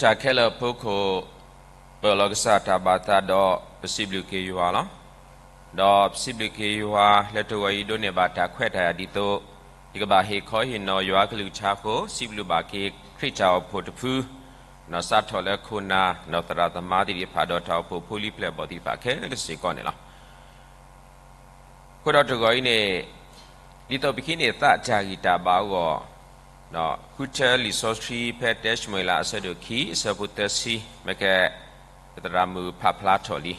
တၢ်ခဲလၢာ်အဖီခိၣ်, ပၢၢ်လီၤကစၢ်တၢ်ဘၣ်သးဒီးပစံးဘျုးက့ၤယွၤလီၤ. ဒီးပစံးဘျုးက့ၤယွၤလၢတဂီၤအံၤဒိးန့ၢ်ဘၣ်တၢ်ခွဲးတၢ်ယာ်ဒ်သိး ယကဘၣ်ဟ့ၣ်ခီဟ့ၣ်နီၤယွၤကလုၢ်ကထါအဃိ စံးဘျုးဘၣ်က့ၤခရံာ်တၢ်အိၣ်ဖှိၣ်တဖု, ဒီးစးထီၣ်လၢခိၣ်နၢ် ဒီးသရၣ်သမါသ့ၣ်တဖၣ် ဒီးတၢ်အိၣ်ဖှိၣ်ဖိလံၤဖျၢၣ်ဘီၣ်သ့ၣ်တဖၣ်ခဲလၢာ်စ့ၢ်ကီးန့ၣ်လီၤ. အဃိဒီးတဂီၤအံၤန့ၣ်, ဒ်သိးပကဟံးန့ၢ်သးတၢ်ဂံၢ်တၢ်ဘါအဂီၢ်, ဃုထၢလံာ်စီဆှံဖဲ တၢၡမူၤအ့လးအဆၢဒိၣ်ခံ အဆၢဖိသၢဆံ, မ့ၢ်ကဲ, ပသရၣ်မုၣ်ဖးဖျါထီၣ်လံ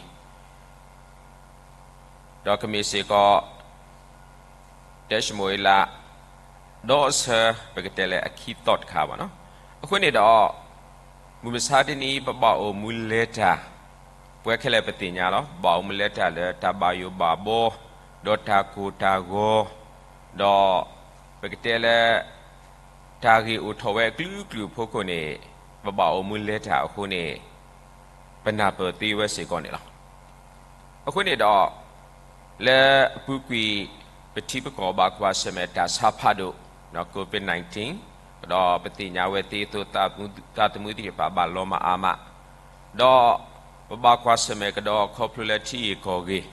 ဒီးကမ့ၢ်စ့ၢ်ကီး တၢၡမူၤအ့လး ဒီးအဆၢ ပကတဲလၢအခံသီၣ်တခါဘၣ်နီၤ. အဃိန့ၣ်ဒီး, မုၢ်မဆါတနံၤအံၤ ပဘၣ်အိၣ်မူလဲၤတၢ်, ပှၤခဲလၢာ်ပသ့ၣ်ညါလီၤ. ပဘၣ်အိၣ်မူလဲၤတၢ်လၢတၢ်ဘၣ်ယိၣ်ဘၣ်ဘီ, ဒီးတၢ်ကိၢ်တၢ်ဂီၤ, ဒီးပကတဲလၢ တၢ်ဂ့ၢ်အိၣ်ထီၣ်ဝဲအကလုာ်ကလုာ်အဖီခိၣ်န့ၣ်, ပဘၣ်အိၣ်မူလဲၤတၢ်အဃိန့ၣ်, ပနၢ်ပၢၢ်သ့ဝဲစ့ၢ်ကီးန့ၣ်လီၤ. အဃိန့ၣ်ဒီး, လၢအပူၤကွံာ် ပထံပကီၢ်ဘၣ်ကွၢ်ဆၢၣ်မဲာ်တၢ်ဆါဖးဒိၣ်, COVID nineteen, ဒီးပသ့ၣ်ညါဝဲသ့သိး သးသမူသ့ၣ်တဖၣ်ဘၣ်လီၤမၢ်အါမး, ဒီးပဘၣ်ကွၢ်ဆၢၣ်မဲာ်ကဒီး ခီဖျိလၢထံဂ့ၢ်ကီၢ်ဂ့ၢ်, ဒီး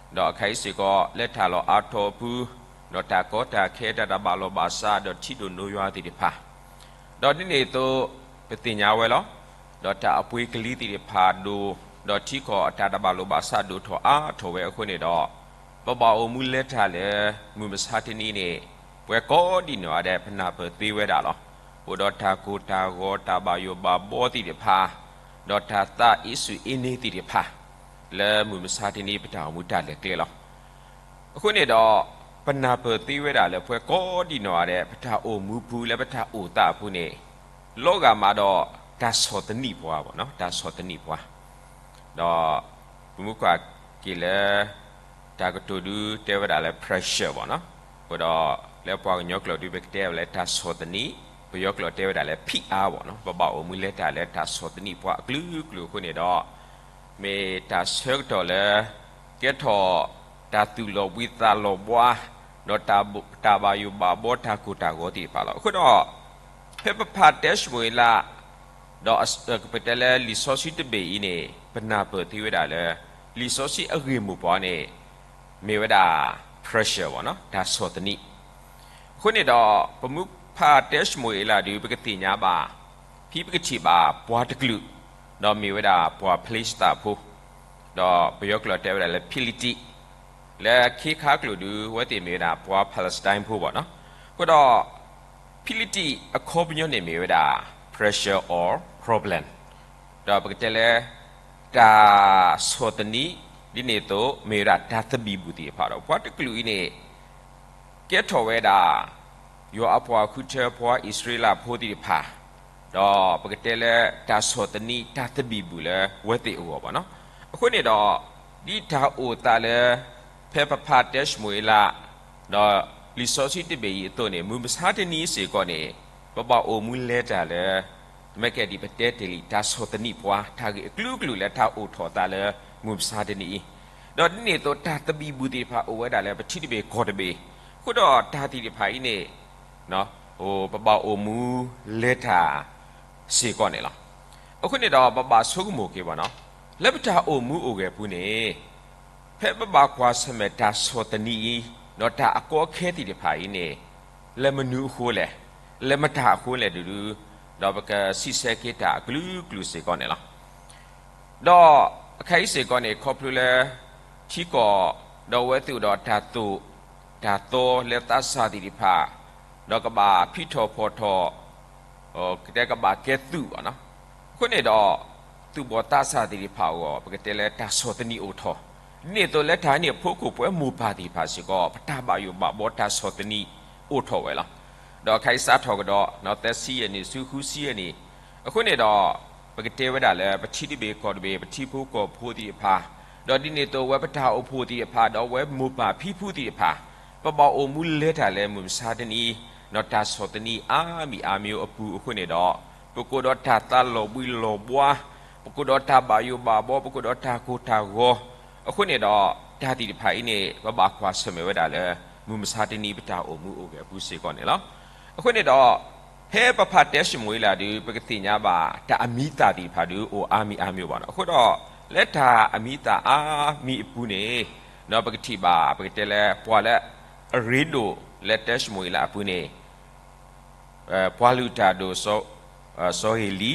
အခါအံၤစ့ၢ်ကီး လၢတၢ်လီၢ်အါထီၣ်အပူၤ, ဒီးတၢ်ကီတၢ်ခဲ တၢ်တဘၣ်လိာ်ဘၣ်စး ဒီးထံဒိၣ်နိယွၤသ့ၣ်တဖၣ်, ဒီးဒ်န့ၣ်အသိး, ပသ့ၣ်ညါဝဲလီၤ. ဒီးတၢ်အပှ့ၤကလံၤသ့ၣ်တဖၣ်ဒိၣ်, ဒီးထံကီၢ်အတၢ်တဘၣ်လိာ်ဘၣ်စးဒိၣ်ထီၣ်အါထီၣ်ဝဲအဃိန့ၣ်ဒီး, ပဘၣ်အိၣ်မူလဲၤတၢ်လၢ မုၢ်မဆါတနံၤန့ၣ်, ပှၤကိးဒံးနီၢ်ဂၤဒဲး ပနၢ်ပၢၢ်သ့ဝဲဒၣ်လီၤ. အိၣ်ဒီးတၢ်ကိၢ်တၢ်ဂီၤ တၢ်ဘၣ်ယိၣ်ဘၣ်ဘီသ့ၣ်တဖၣ်, ဒီးတၢ်သးအ့ၣ်စူၣ်အ့န့သ့ၣ်တဖၣ်, လၢမုၢ်မဆါတနံၤပတၢ်အိၣ်မူတၢ်လဲၤကျဲလီၤ. အဃိန့ၣ်ဒီး, ပနၢ်ပၢၢ်သ့ဝဲဒၣ်လၢပှၤကိးဒံးနီၢ်ဂၤဒဲး ပတၢ်အိၣ်မူပူၤလၢပတၢ်အိၣ်သးအပူၤန့ၣ်, လီၤဂာ်မးဒီးတၢ်ဆီၣ်သနံးပှၤဘၣ်နီၤ, တၢ်ဆီၣ်သနံးပှၤ, ဒီးပမ့ၢ်ကွၢ်က့ၤလၢ တၢ်ကတိၤဒုတဲဝဲဒၣ်လၢ pressure ဘၣ်နီၤ, အဃိဒီးလၢပှၤကညီကျိာ်ဒု ပကတဲဝဲလၢတၢ်ဆီၣ်သနံး, ပယီၤကျိာ်တဲဝဲဒၣ်လၢ ဖိအား ဘၣ်နီၤ, ပဘၣ်အိၣ်မူလဲၤတၢ်လၢတၢ်ဆီၣ်သနံးပှၤအကလုာ်ကလုာ်အဃိန့ၣ်ဒီး, မ့ၢ်တၢ်ဆၢကတီၢ်လၢ ကဲထီၣ်တၢ်သူၣ်လီၤဘှံးသးလီၤဘှါ, ဒီးတၢ်ဘၣ်ယိၣ်ဘၣ်ဘီတၢ်ကိၢ်တၢ်ဂီၤသ့ၣ်တဖၣ်လီၤ. အဃိဒီး, ဖဲပဖးတၢၡမူၤအ့လး, ဒီးပတဲလၢလံာ်စီဆှံတဘ့ၣ်အံၤန့ၣ် ပနၢ်ပၢၢ်သ့ဝဲဒၣ်လၢ လံာ်စီဆှံအဂ့ၢ်မိၢ်ပှၢ်န့ၣ် မ့ၢ်ဝဲဒၣ် pressure ဘၣ်နီၤ, တၢ်ဆီၣ်သနံး. အဃိန့ၣ်ဒီး ပမ့ၢ်ဖးတၢၡမူၤအ့လးဒု ပကသ့ၣ်ညါဘၣ်, ဖဲပကထံၣ်ဘၣ်ပှၤတကလုာ်, ဒီးမ့ၢ်ဝဲဒၣ်ပှၤဖလ့ၡသးဖိ, ဒီးပယီၤကျိာ်တဲဝဲဒၣ်လၢ ဖံလံးတံး, လၢခ့ခါကျိာ်ဒု အဝဲသ့ၣ်မ့ၢ်ဝဲဒၣ်ပှၤ Palestine ဖိဘၣ်နီၤ. အဃိဒီး ဖံလံးတံးအခီပညီန့ၣ်မ့ၢ်ဝဲဒၣ် pressure or problem, ဒီးပကတဲလၢ တၢ်ဆီၣ်သနံး, ဒ်န့ၣ်အသိး မ့ၢ်ဝဲဒၣ်တၢ်သဘံၣ်ဘုၣ်သ့ၣ်တဖၣ်ဒီး ပှၤတကလုာ်အံၤန့ၣ် ကဲထီၣ်ဝဲဒၣ် ယွၤအပှၤဃုထၢပှၤအံၣ်စရ့လးဖိသ့ၣ်တဖၣ်, ဒီးပကတဲလၢတၢ်ဆီၣ်သနံးတၢ်သဘံၣ်ဘုၣ်လၢအဝဲသ့ၣ်အဂီၢ်ဘၣ်နီၤ. အဃိန့ၣ်ဒီး, ဒ်တၢ်အိၣ်သးလၢ ဖဲပဖးတၢၡမူၤအ့လး, ဒီးလံာ်စီဆှံတဘ့ၣ်အံၤအသိးန့ၣ် မုၢ်မဆါတနံၤစ့ၢ်ကီးန့ၣ်, ပဘၣ်အိၣ်မူလဲၤတၢ်လၢ မ့ၢ်ကဲဒ်ပတဲတ့ၢ်လံ တၢ်ဆီၣ်သနံးပှၤ တၢ်ဂ့ၢ်အကလုာ်ကလုာ်လၢတၢ်အိၣ်ထီၣ်အသးလၢမုၢ်မဆါတနံၤအံၤ, ဒီးဒ်န့ၣ်အသိးတၢ်သဘံၣ်ဘုၣ်သ့ၣ်တဖၣ်အိၣ်ဝဲဒၣ်လၢပထံတဘ့ၣ်ကီၢ်တဘ့ၣ်, အဃိဒီးတၢ်သ့ၣ်တဖၣ်အံၤန့ၣ် ပဘၣ်အိၣ်မူလဲၤတၢ်စ့ၢ်ကီးန့ၣ်လီၤ. အဃိန့ၣ်ဒီးပဘၣ်ဆိကမိၣ်က့ၤဘၣ်နီၤ, လၢပတၢ်အိၣ်မူအိၣ်ဂဲၤပူၤန့ၣ်, ဖဲပဘၣ်ကွၢ်ဆၢၣ်မဲာ်တၢ်ဆီၣ်သနံးအံၤ, ဒီးတၢ်အကီအခဲသ့ၣ်တဖၣ်အံၤန့ၣ်, လၢမနုၤအဃိလဲၣ်, လၢမတၤအဃိလဲၣ်ဒုး, ဒီးပကစံးဆၢက့ၤတၢ်အကလုာ်ကလုာ်စ့ၢ်ကီးန့ၣ်လီၤ. ဒီးအခါအံၤစ့ၢ်ကီးန့ၣ် ခီဖျိလၢ ထံကီၢ်, ဒီးအဝဲသ့ၣ်အိၣ်ဒီးတၢ်သိၣ်, တၢ်သီလၢသးစၢ်သ့ၣ်တဖၣ်, ဒီးကဘၣ်ဖံးထီၣ်ဖီၣ်ထီၣ်, ကတဲကဘၣ်ကဲသုးဘၣ်နီၤ. အဃိန့ၣ်ဒီး, သူၣ်ဘီၣ်သးစၢ်သ့ၣ်တဖၣ်အဂီၢ် ပကတဲလၢတၢ်ဆီၣ်သနံးအိၣ်ထီၣ်, ဒ်န့ၣ်အသိးလၢတၢ်န့ၣ်အဖီခိၣ်ပဝဲမိၢ်ပၢ်သ့ၣ်တဖၣ်စ့ၢ်ကီး ပတၢ်ဘၣ်ယိၣ်ဘၣ်ဘီတၢ်ဆီၣ်သနံးအိၣ်ထီၣ်ဝဲလီၤ. ဒီးအခါအံၤစးထီၣ်ကဒီး သၢဆံယဲၢ်နံၣ်ဆူဃုဆံယဲၢ်နံၣ်, အဃိန့ၣ်ဒီး, ပကတဲဝဲဒၣ်လၢပထံတဘ့ၣ်ကီၢ်တဘ့ၣ် ပထံဖိကီၢ်ဖိသ့ၣ်တဖၣ်, ဒီးဒ်န့ၣ်အသိးဝဲပတၢ်အိၣ်ဖှိၣ်သ့ၣ်တဖၣ် ဒီးဝဲမိၢ်ပၢ်ဖံဖုသ့ၣ်တဖၣ်, ပဘၣ်အိၣ်မူလဲၤတၢ်လၢမုၢ်မဆါတနံၤ, ဒီးတၢ်ဆီၣ်သနံးအါမံၤအါမံၤအပူၤအဃိန့ၣ်ဒီး, ပကအိၣ်ဒီးတၢ်သးလီၤဘှံးလီၤဘှါ, ပကအိၣ်ဒီးတၢ်ဘၣ်ယိၣ်ဘၣ်ဘီ, ပကအိၣ်ဒီးတၢ်ကိၢ်တၢ်ဂီၤ, အဃိန့ၣ်ဒီး, တၢ်သ့ၣ်တဖၣ်အံၤန့ၣ် ပဘၣ်ကွၢ်ဆၢၣ်မဲာ်ဝဲဒၣ်လၢ မုၢ်မဆါတနံၤပတၢ်အိၣ်မူအိၣ်ဂဲၤအပူၤစ့ၢ်ကီးန့ၣ်လီၤ. အဃိန့ၣ်ဒီး, ဖဲ ဖဲပဖးတဲၡမူၤအ့လးဒုး ပကသ့ၣ်ညါဘၣ် တၢ်အမံၤအသၣ်သ့ၣ်တဖၣ်ဒုး အိၣ်အါမံၤအါမံၤဘၣ်နီၤ. အဃိဒီး လၢတၢ်အမံၤအသၣ်အါမံၤအပူၤန့ၣ် ပကထံၣ်ဘၣ် ပကတဲလၢ ပှၤလၢအရ့ဒိၣ်လၢတဲၡမူၤအ့လးအပူၤန့ၣ် ပှၤလုၢ်တၢ်ဒိၣ် စီၤဟ့လံ,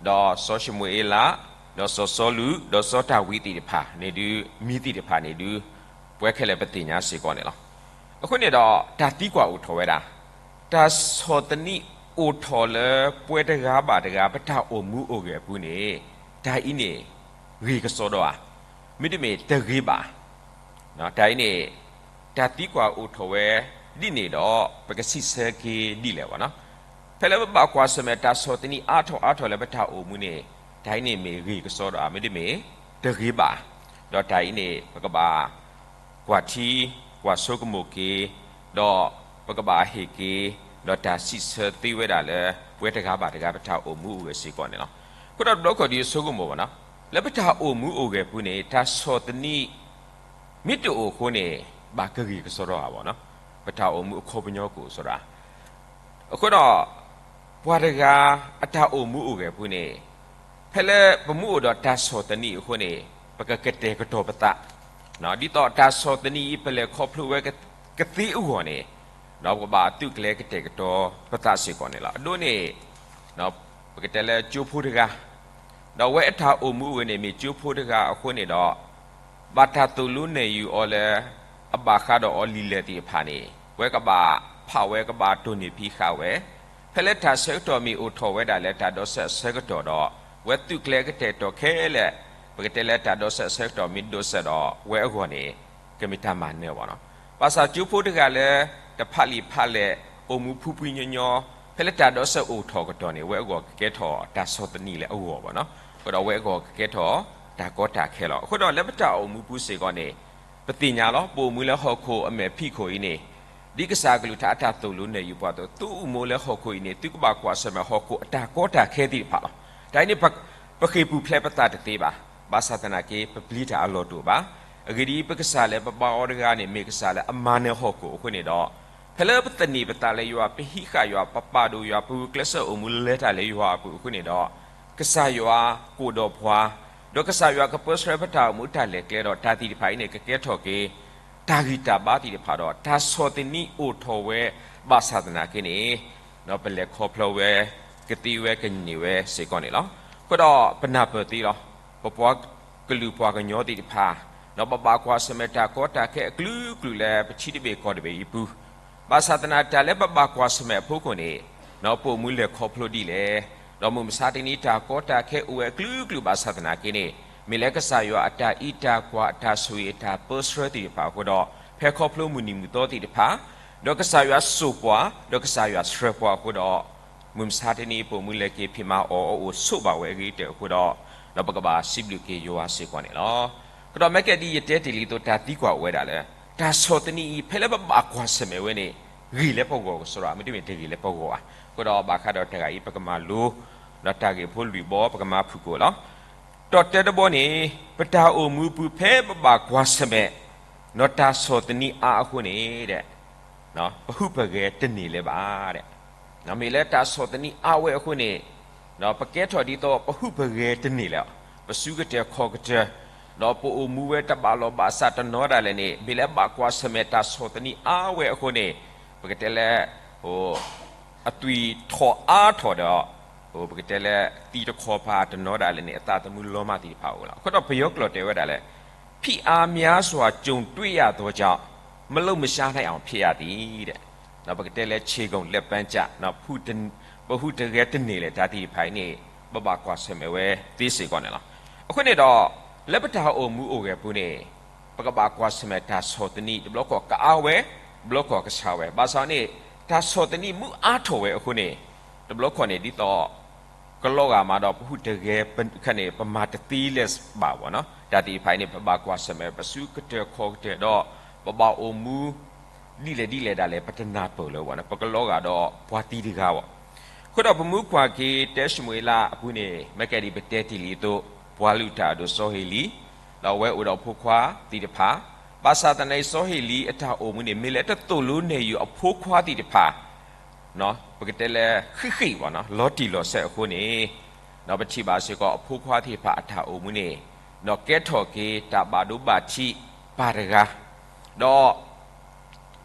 ဒီးစီၤၡမူၤအ့လး, ဒီးစီၤစီလူး, ဒီးစီၤဒၤဝံးသ့ၣ်တဖၣ်န့ၣ်ဒုး မံၤသ့ၣ်တဖၣ်န့ၣ်ဒုး ပဝဲခဲလၢာ်ပသ့ၣ်ညါစ့ၢ်ကီးန့ၣ်လီၤ. အဃိန့ၣ်ဒီး တၢ်သံကွၢ်အိၣ်ထီၣ်ဝဲဒၣ်, တၢ်ဆီၣ်သနံးအိၣ်ထီၣ်လၢပှၤတဂၤဘၣ်တဂၤ ပတၢ်အိၣ်မူအိၣ်ဂဲၤအပူၤန့ၣ် တၢ်အံၤန့ၣ် ဂ့ၤကစီဒီဧါ, မ့တမ့ၢ်တဂ့ၤဘၣ် တၢ်အံၤန့ၣ် တၢ်သံကွၢ်အိၣ်ထီၣ်ဝဲဒ်န့ၣ်ဒီး ပကစံးဆၢက့ၤဒ်လဲၣ်ဘၣ်နီၤ. ဖဲလၢပဘၣ်ကွၢ်ဆၢၣ်မဲာ်တၢ်ဆီၣ်သနံးအါထီၣ်အါထီၣ်လၢပတၢ်အိၣ်မူန့ၣ် တၢ်အံၤန့ၣ်မ့ၢ်ဂ့ၤကစီဒီဧါ မ့တမ့ၢ်တဂ့ၤဘၣ်, ဒီးတၢ်အံၤန့ၣ် ပကဘၣ်ကွၢ်ထံ ကွၢ်ဆိကမိၣ်က့ၤ, ဒီးပကဘၣ်ဟ့ၣ်က့ၤ, ဒီးတၢ်စံးဆၢသ့ဝဲဒၣ်လၢ ပဝဲတဂၤဘၣ်တဂၤပတၢ်အိၣ်မူအိၣ်ဂဲၤစ့ၢ်ကီးန့ၣ်လီၤ. အဃိဒီးတဘျီခီၣ်ဒုးဆိကမိၣ်ဘၣ်နီၤ, လၢပတၢ်အိၣ်မူအိၣ်ဂဲၤပူၤန့ၣ် တၢ်ဆီၣ်သနံး မ့ၢ်တအိၣ်အဃိန့ၣ် ဘၣ်ကဂ့ၤကစီဒီဧါဘၣ်နီၤ, ပတၢ်အိၣ်မူအခီပညီကအိၣ်စီဒီဧါ. အဃိဒီး ပှၤတဂၤအတၢ်အိၣ်မူအိၣ်ဂဲၤပူၤန့ၣ် ဖဲလၢပမူအိၣ်ဒီးတၢ်ဆီၣ်သနံးအဃိန့ၣ် ပကကတဲာ်ကတီၤပသး, ဒ်သိးတၢ်ဆီၣ်သနံးအံၤ ပလဲၤခီဖျိဝဲကသ့အဂီၢ်န့ၣ် ဒီးပကဘၣ်သုးကျဲၤကတဲာ်ကတီၤပသးစ့ၢ်ကီးန့ၣ်လီၤ. အဒိန့ၣ် ပကတဲလၢကၠိဖိတဂၤ ဒီးအဝဲအတၢ်အိၣ်မူအိၣ်ဂဲၤန့ၣ် မ့ၢ်ကၠိဖိတဂၤအဃိန့ၣ်ဒီး ဘၣ်တၢ်သိၣ်လိနဲၣ်ယုာ်အီၤလၢ အဘၣ်ဃးဒီးအီၤလံာ်လဲၢ်သ့ၣ်တဖၣ်န့ၣ် ဝဲကဘၣ်ဖးဝဲ ကဘၣ်တိၢ်နီၣ်ဖံးဃာ်ဝဲ, ဖဲလၢတၢ်ဆၢကတီၢ်မ့ၢ်အိၣ်ထီၣ်ဝဲဒၣ်လၢတၢ်ဒိးစဲးအဆၢကတီၢ်ဒီး ဝဲသုးကျဲၤကတဲာ်ကတီၤခဲလၢာ်, ပကတဲလၢတၢ်ဒိးစဲးအဆၢကတီၢ်မ့ၢ်ဒိးစဲးဒီးဝဲအဂီၢ်န့ၣ် ကမ့ၢ်တၢ်မၤနၢၤဘၣ်နီၤ. ဘၣ်ဆၣ်ကၠိဖိတဂၤလၢ တဖးလံာ်ဖးလဲၢ် အိၣ်မူဖှံဖှံညီညီ, ဖဲလၢတၢ်ဒိးစဲးအိၣ်ထီၣ်ကတီၢ်န့ၣ် ဝဲအဂီၢ်ကကဲထီၣ်တၢ်ဆီၣ်သနံးလၢအဂီၢ်ဘၣ်နီၤ. အဃိဒီးဝဲအဂီၢ်ကကဲထီၣ်တၢ်ကီတၢ်ခဲလီၤ. အဃိဒီးလၢပတၢ်အိၣ်မူပူၤစ့ၢ်ကီးန့ၣ် ပသ့ၣ်ညါလီၤ, ပအိၣ်မူလၢဟီၣ်ခိၣ်အမဲာ်ဖံးခိၣ်အံၤန့ၣ် ဒ်ကစၢ်အကလုၢ်ကထါအတၢ်သိၣ်လိနဲၣ်ယုာ်ပှၤအသိး သုအိၣ်မူလၢဟီၣ်ခိၣ်အံၤန့ၣ် သုကဘၣ်ကွၢ်ဆၢၣ်မဲာ်ဟီၣ်ခိၣ်အတၢ်ကီတၢ်ခဲသ့ၣ်တဖၣ်လီၤ. တၢ်အံၤန့ၣ် ပဃ့ၢ်ပူၤဖျဲးပသးတသ့ဘၣ်. ဘၣ်ဆၣ်သနာ်က့ ပပျံၤတၢ်အလီၢ်တအိၣ်ဘၣ်. အဂ့ၢ်ဒ်အံၤ, ပကစၢ်လၢပဘါအီၤတဂၤန့ၣ် မ့ၢ်ကစၢ်လၢအမၤနၢၤဟီၣ်ခိၣ်အဃိန့ၣ်ဒီး ဖဲလၢပသန့ၤပသးလၢယွၤ, ပဟံးဃာ်ယွၤ, ပပာ်ဒိၣ်ယွၤ, ပဂုာ်ကျဲးစၢးအိၣ်မူလၢတၢ်လၢယွၤအပူၤအဃိန့ၣ်ဒီး ကစၢ်ယွၤကအိၣ်ဒီးပှၤ, ဒီးကစၢ်ယွၤကပၢဆှၢပတၢ်အိၣ်မူတၢ်လဲၤကျဲဒီး တၢ်သ့ၣ်တဖၣ်အံၤန့ၣ် ကကဲထီၣ်က့ၤ တၢ်ဂံၢ်တၢ်ဘါသ့ၣ်တဖၣ်ဒီး တၢ်ဆီၣ်သနံးအိၣ်ထီၣ်ဝဲ ဘၣ်ဆၣ်သနာ်က့န့ၣ် ပလဲၤခီဖျိဝဲ ကသ့ဝဲကန့ၢ်ဝဲစ့ၢ်ကီးန့ၣ်လီၤ. အဃိဒီးပနၢ်ပၢၢ်သ့လီၤ. ပပှၤကလုာ်ပှၤကညီသ့ၣ်တဖၣ် ဒီးပဘၣ်ကွၢ်ဆၢၣ်မဲာ်တၢ်ကီတၢ်ခဲအကလုာ်ကလုာ်လၢပထံတဘ့ၣ်ကီၢ်တဘ့ၣ်အံၤပူၤ, ဘၣ်ဆၣ်သနာ်က့တၢ်လၢပဘၣ်ကွၢ်ဆၢၣ်မဲာ်အဖီခိၣ်န့ၣ် ပအိၣ်မူလဲၤခီဖျိဒ်လဲၣ်, ဒီးမုၢ်မဆါတနံၤတၢ်ကီတၢ်ခဲအိၣ်ဝဲအကလုာ်ကလုာ်ဘၣ်ဆၣ်သနာ်က့န့ၣ် မ့ၢ်လၢကစၢ်ယွၤအတၢ်အံးတၢ်ကွၢ်အတၢ်ဆိၣ်ဂ့ၤအတၢ်ပၢဆှၢသ့ၣ်တဖၣ်အဃိဒီး ဖဲခီဖျိမုၢ်နံၤမုၢ်သီသ့ၣ်တဖၣ် ဒီးကစၢ်ယွၤစိာ်ပှၤ ဒီးကစၢ်ယွၤဆှၢပှၤအဃိဒီး မုၢ်မဆါတနံၤပအိၣ်မူလဲၤက့ၤဖံးမၤအီၣ်အီအိၣ်ဆိးဘၣ်ဝဲအဂ့ၤကတၢၢ်အဃိဒီး ဒီးပကဘၣ်စံးဘျုးက့ၤယွၤစ့ၢ်ကီးန့ၣ်လီၤ. ကဒီးမ့ၢ်ကဲဒ်ယတဲတ့ၢ်လံအသိး တၢ်သံကွၢ်အိၣ်ဝဲဒၣ်လၢ တၢ်ဆီၣ်သနံးအံၤ ဖဲလၢပဘၣ်ကွၢ်ဆၢၣ်မဲာ်ဝဲန့ၣ် ဂ့ၤလၢပဂီၢ်ကစီဒီ မ့တမ့ၢ်တဂ့ၤလၢပဂီၢ်ဘၣ်. အဃိဒီးဘၣ်ဃးဒီးတဂၤအံၤ ပကမၤလိ ဒီးတၢ်ဂ့ၢ်ဖိလွံၢ်ဘီ ပကမၤဖုၣ်ကိာ်လီၤ. ဒီးတၢတဘီန့ၣ် ပတၢ်အိၣ်မူပူၤဖဲပဘၣ်ကွၢ်ဆၢၣ်မဲာ် ဒီးတၢ်ဆီၣ်သနံးအါအဃိန့ၣ် ပဟုပဂဲၤတန့ၢ်လၢၤဘၣ်. မ့ၢ်လၢတၢ်ဆီၣ်သနံးအါဝဲအဃိန့ၣ် ပကဲထီၣ်ဒ်သိးပဟုပဂဲၤတန့ၢ်လၢၤ, ပစုကတၢၢ်ခီၣ်ကတၢၢ်, ဒီးပအိၣ်မူဝဲတဘၣ်လီၢ်ဘၣ်စးတနီၤဒၣ်လဲာ်န့ၣ် မ့ၢ်လၢဘၣ်ကွၢ်ဆၢၣ်မဲာ်တၢ်ဆီၣ်သနံးအါဝဲအဃိန့ၣ် ပကတဲလၢ အသွံၣ်ထီၣ်အါထီၣ်ဒီး ပကတဲလၢသံတခီပၤတနီၤဒၣ်လဲာ်န့ၣ် အသးသမူလီၤမၢ်သ့ၣ်တဖၣ်အိၣ်လီၤ. အဃိဒီးပယီၤကျိာ်တဲဝဲဒၣ်လၢ ဖိအားများစွာကြုံတွေ့ရသောကြောင့် မလှုပ်မရှားနိုင်အောင်ဖြစ်ရသည် ပကတဲလၢ ခြေကုန်လက်ပန်းကျ ပဟုတဂဲၤတန့ၢ်လၢၤတၢ်သ့ၣ်တဖၣ်အံၤန့ၣ် ပဘၣ်ကွၢ်ဆၢၣ်မဲာ်ဝဲသ့စ့ၢ်ကီးန့ၣ်လီၤ. အဃိန့ၣ်ဒီး လၢပတၢ်အိၣ်မူအိၣ်ဂဲၤပူၤန့ၣ် ပကဘၣ်ကွၢ်ဆၢၣ်မဲာ်တၢ်ဆီၣ်သနံး တဘျီခီၣ်ကအါဝဲ, တဘျီခီၣ်ကဆှးဝဲ, ဘၣ်ဆၣ်န့ၣ် တၢ်ဆီၣ်သနံးမ့ၢ်အါထီၣ်ဝဲအဃိန့ၣ် တဘျီခီၣ်န့ၣ် ဒ်သိး ကလီၤဂာ်မးဒီး ပဟုတဂဲၤခဲန့ၣ် ပမၤတသ့လၢၤဘၣ်ဘၣ်နီၤ. တၢ်သ့ၣ်တဖၣ်အံၤန့ၣ် ပဘၣ်ကွၢ်ဆၢၣ်မဲာ် ပစုကတၢၢ်ခီၣ်ကတၢၢ်ဒီး ပဘၣ်အိၣ်မူ ဒ်လဲၣ်ဒ်လဲၣ်ဒၣ်လဲာ် ပတနၢ်ပၢၢ်လၢၤဘၣ်နီၤ, ပကလီၤဂာ်ဒီးပှၤသံတဂၤဘၣ်. အဃိဒီးပမူကွၢ်က့ၤတဲၡမူၤအ့လးအပူၤန့ၣ် မ့ၢ်ကဲဒ်ပတဲတ့ၢ်လံအသိး ပှၤလုၢ်တၢ်အဒိၣ်စီၤဧ့လံ, ဒီးအဝဲအိၣ်ဒီးဖိခွါသ့ၣ်တဖၣ်, ဘၣ်ဆၣ်သနာ်က့စီၤဧ့လံအတၢ်အိၣ်မူန့ၣ် မ့ၢ်လၢတသိၣ်လိနဲၣ်ယုာ်အဖိခွါသ့ၣ်တဖၣ် ပကတဲလၢဃံးဃံးဘၣ်နီၤ လီၤတံၢ်လီၤဆဲးအဃိန့ၣ်, ဒီးပထံၣ်ဘၣ်စ့ၢ်ကီးအဖိခွါသ့ၣ်တဖၣ်အတၢ်အိၣ်မူန့ၣ်, ဒီးကဲထီၣ်က့ၤတၢ်ဘၣ်ဒိဘၣ်ထံးပၢ်တဂၤ, ဒီး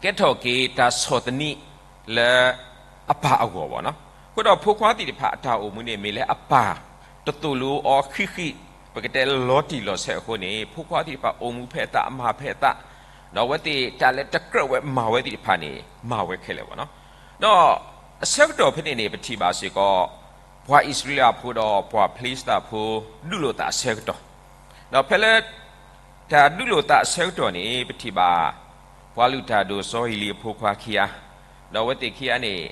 ကဲထီၣ်က့ၤတၢ်ဆီၣ်သနံးလၢအပၢ်အဂီၢ်ဘၣ်နီၤ. အဃိဒီးဖိခွါသ့ၣ်တဖၣ်အတၢ်အိၣ်မူန့ၣ် မ့ၢ်လၢအပၢ် တသိၣ်လိအီၤဃံးဃံး, ပကတဲလၢလီၤတံၢ်လီၤဆဲးအဃိန့ၣ် ဖိခွါသ့ၣ်တဖၣ်အိၣ်မူဖဲအသး အမၤဖဲအသး, ဒီးအဝဲသ့ၣ်တၢ်လၢတကြၢးဝဲမၤဝဲသ့ၣ်တဖၣ်န့ၣ် မၤဝဲခဲလၢာ်ဘၣ်နီၤ. ဒီးအဆၢကတီၢ်ဖဲန့ၣ်န့ၣ် ပထံၣ်ဘၣ်စ့ၢ်ကီး ပှၤအံၣ်စရ့လးဖိဒီးပှၤဖလံးစတံဖိ ဒုးလိာ်သးအဆၢကတီၢ်, ဒီးဖဲလၢ တၢ်ဒုးလိာ်သးအဆၢကတီၢ်န့ၣ် ပထံၣ်ဘၣ် ပှၤလုၢ်တၢ်ဒိၣ်စီၤဧ့လံအဖိခွါခံဂၤ, ဒီးအဝဲသ့ၣ်ခံဂၤန့ၣ်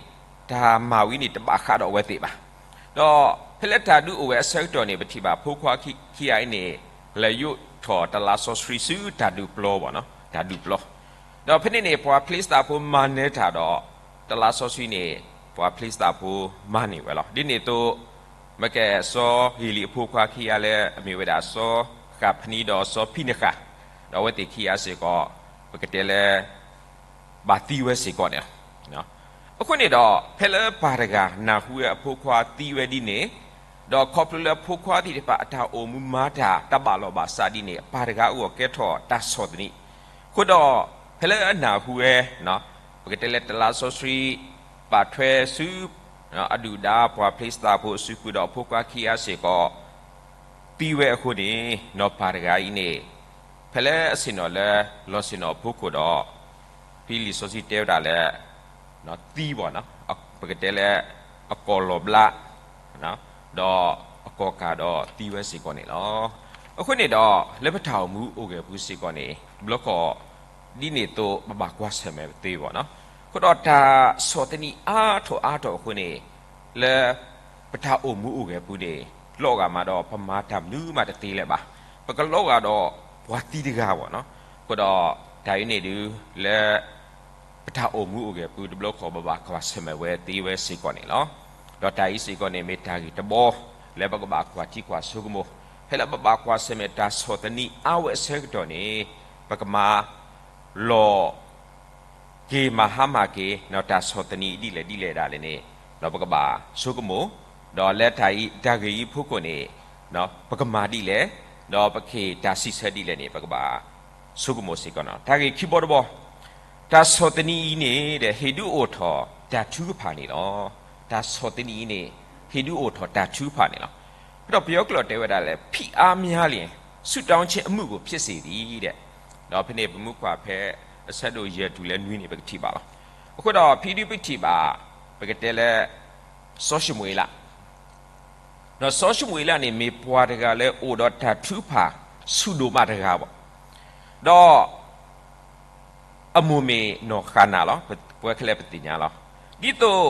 တၢ်မၤဝံၤန့ၣ်တဘၣ်ဃးဒီးအဝဲသ့ၣ်ဘၣ်. ဒီးဖဲလၢတၢ်ဒုးအိၣ်ဝဲအဆၢကတီၢ်န့ၣ် ပထံၣ်ဘၣ်ဖိခွါခံဂၤအံၤန့ၣ် လဲၤယိးထီၣ်တလါစီဆှံဆူတၢ်ဒုးပျီဘၣ်နီၤ, တၢ်ဒုးပျီ ဒီးဖဲန့ၣ်န့ၣ် ပှၤဖလံးစတံဖိမၤနၢၤတၢ်ဒီး တလါစီဆှံန့ၣ် ပှၤဖလံးစတံဖိမၤန့ၢ်ဝဲလီၤ. ဒ်န့ၣ်အသိး မ့ၢ်ကဲစီၤဧ့လံအဖိခွါခံဂၤလၢအမ့ၢ်ဝဲဒၣ်စီၤဃးဖနံဒီးစီၤဖံနဃၤ, ဒီးအဝဲသ့ၣ်ခံဂၤစ့ၢ်ကီး ပကတဲလၢ ဘၣ်သံဝဲစ့ၢ်ကီးန့ၣ်လီၤ. အဃိန့ၣ်ဒီး ဖဲလၢပၢ်တဂၤနၢ်ဟူဝဲအဖိခွါသံဝဲဒ်န့ၣ်, ဒီးခီဖျိလၢဖိခွါသ့ၣ်တဖၣ်အတၢ်အိၣ်မူမၤတၢ်တၢ်ဘၣ်လီၤဘၣ်စးဒ်န့ၣ် အပၢ်တဂၤအဂီၢ်ကဲထီၣ်တၢ်ဆီၣ်သနံး, အဃိဒီး ဖဲလၢအနၢ်ဟူဝဲ ပကတဲလၢတလါစီဆှံ ပာ်ထွဲဆူ အဒုၣ်ဒါပှၤဖလံးစတံဖိအစုပူၤဒီးအဖိခွါခံဂၤစ့ၢ်ကီး သံဝဲအဃိန့ၣ် နီၢ်ပၢ်တဂၤအံၤန့ၣ် ဖဲလၢအဆ့ၣ်နီၤလၢ လီၤဆ့ၣ်နီၤအဖီခိၣ်ဒီး ဖဲလံာ်စီဆှံတဲဝဲဒၣ်လၢ သံဘၣ်နီၤ, ပကတဲလၢ အကိာ်လီၤဘျး ဒီးအကိာ်ကၢ်ဒီးသံဝဲစ့ၢ်ကီးန့ၣ်လီၤ. အဃိန့ၣ်ဒီး လၢပတၢ်အိၣ်မူအိၣ်ဂဲၤပူၤစ့ၢ်ကီးန့ၣ် တဘျီဃီ ဒ်န့ၣ်အသိးပဘၣ်ကွၢ်ဆၢၣ်မဲာ်ပသ့ဘၣ်နီၤ. အဃိဒီးတၢ်ဆီၣ်သနံးအါထီၣ်အါထီၣ်အဃိန့ၣ် လၢပတၢ်အိၣ်မူအိၣ်ဂဲၤပူၤန့ၣ် လီၤဂာ်မးဒီးပမၤတၢ်မနုၤမးတသ့လၢၤဘၣ်. ပကလီၤဂာ်ဒီးပှၤသံတဂၤဘၣ်နီၤ. အဃိဒီးတၢ်အံၤန့ၣ်ဒုး လၢ ပတၢ်အိၣ်မူအိၣ်ဂဲၤပူၤတဘျီဃီ ပဘၣ်ကွၢ်ဆၢၣ်မဲာ်ဝဲသ့ဝဲစ့ၢ်ကီးန့ၣ်လီၤ. ဒီးတၢ်အံၤစ့ၢ်ကီးန့ၣ် မ့ၢ်တၢ်ဂ့ၢ်တဘီ လၢပကဘၣ်ကွၢ်ထံကွၢ်ဆိကမိၣ်, ဖဲလၢပဘၣ်ကွၢ်ဆၢၣ်မဲာ်တၢ်ဆီၣ်သနံးအါဝဲအဆၢကတီၢ်န့ၣ် ပကမၤလီၤ က့ၤမၤဟါမၢ်က့ၤ ဒီးတၢ်ဆီၣ်သနံးဒ်လဲၣ်ဒ်လဲၣ်ဒၣ်လဲာ်န့ၣ် ဒီးပကဘၣ်ဆိကမိၣ်, ဒီးလၢတၢ်အံၤ တၢ်ဂ့ၢ်အံၤအဖီခိၣ်န့ၣ် ပကမၤဒ်လဲၣ်, ဒီးပကဟ့ၣ်တၢ်စံးဆၢဒ်လဲၣ်န့ၣ် ပကဘၣ်ဆိကမိၣ်စ့ၢ်ကီးနီၤ. တၢ်ဂ့ၢ်ခံဘီတဘီ တၢ်ဆီၣ်သနံးအံၤန့ၣ်ဒီး ဟ့ၣ်ဒုးအိၣ်ထီၣ်တၢ်ထုကဖၣ်န့ၣ်လီၤ. တၢ်ဆီၣ်သနံးအံၤန့ၣ် ဟ့ၣ်ဒုးအိၣ်ထီၣ်တၢ်ထုကဖၣ်န့ၣ်လီၤ. ဒီးပယီၤကျိာ်တဲဝဲဒၣ်လၢ ဖိအားများလျှင် ဆုတောင်းခြင်းအမှုကို ဖြစ်စေသည် ဒီးဖဲန့ၣ် ပမူကွၢ်ဖဲအဆၢဒိၣ်ယဲၢ်တုၤလၢနွံန့ၣ် ပကထံၣ်ဘၣ်လီၤ. အဃိဒီး ဖဲဒုးပထံၣ်ဘၣ် ပကတဲလၢ စီၤၡမူၤအ့လး, ဒီးစီၤၡမူၤအ့လးန့ၣ် မ့ၢ်ပှၤတဂၤလၢအိၣ်ဒီးတၢ်ထုကဖၣ်ဆူၣ်ဒိၣ်မးတဂၤဘၣ်. ဒီး အမိၢ်မ့ၢ်နီၢ်ဃၤနၤလီၤ. ပဝဲခဲလၢာ်ပသ့ၣ်ညါလီၤ. ဒ်သိး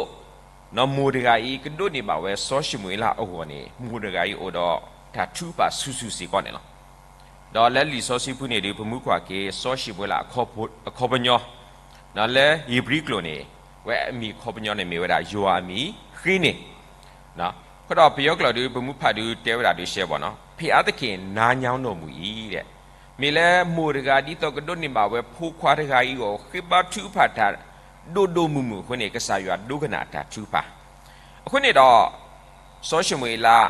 နီၢ်မိၢ်တဂၤအံၤ ကဒိးန့ၢ်ဘၣ်ဝဲစီၤၡမူၤအ့လးအဂီၢ်န့ၣ် မိၢ်တဂၤအံၤအိၣ်ဒီးတၢ်ထုကဖၣ်ဆူၣ်ဆူၣ်စ့ၢ်ကီးန့ၣ်လီၤ. ဒီးလၢလံာ်စီဆှံပူၤန့ၣ်ဒုး ပမူကွၢ်က့ၤ စီၤၡမူၤအ့လးအခီပညီ, ဒီးလၢဧ့ၤဘြံၤကျိာ်န့ၣ် ဝဲအမံၤအခီပညီန့ၣ်မ့ၢ်ဝဲဒၣ် ယွၤအမံၤဃ့န့ၣ် အဃိဒီးပယီၤကျိာ်ဒုး ပမူဖးဒုးတဲဝဲဒၣ်ဒုးရှဲဘၣ်နီၤ, ဖိအားသခင်နားညောင်းတော်မူ အံၤဒီး, မ့ၢ်လၢမိၢ်တဂၤဒ်သိးကဒိးန့ၢ်ဘၣ်ဝဲဖိခွါတဂၤအံၤအဂီၢ် ဃ့ဘါထုကဖၣ်တၢ်ဒိၣ်ဒိၣ်မုၢ်မုၢ်အဃိန့ၣ် ကစၢ်ယွၤဒိကနၣ်အတၢ်ထုကဖၣ်. အဃိန့ၣ်ဒီး စီၤၡမူၤအ့လး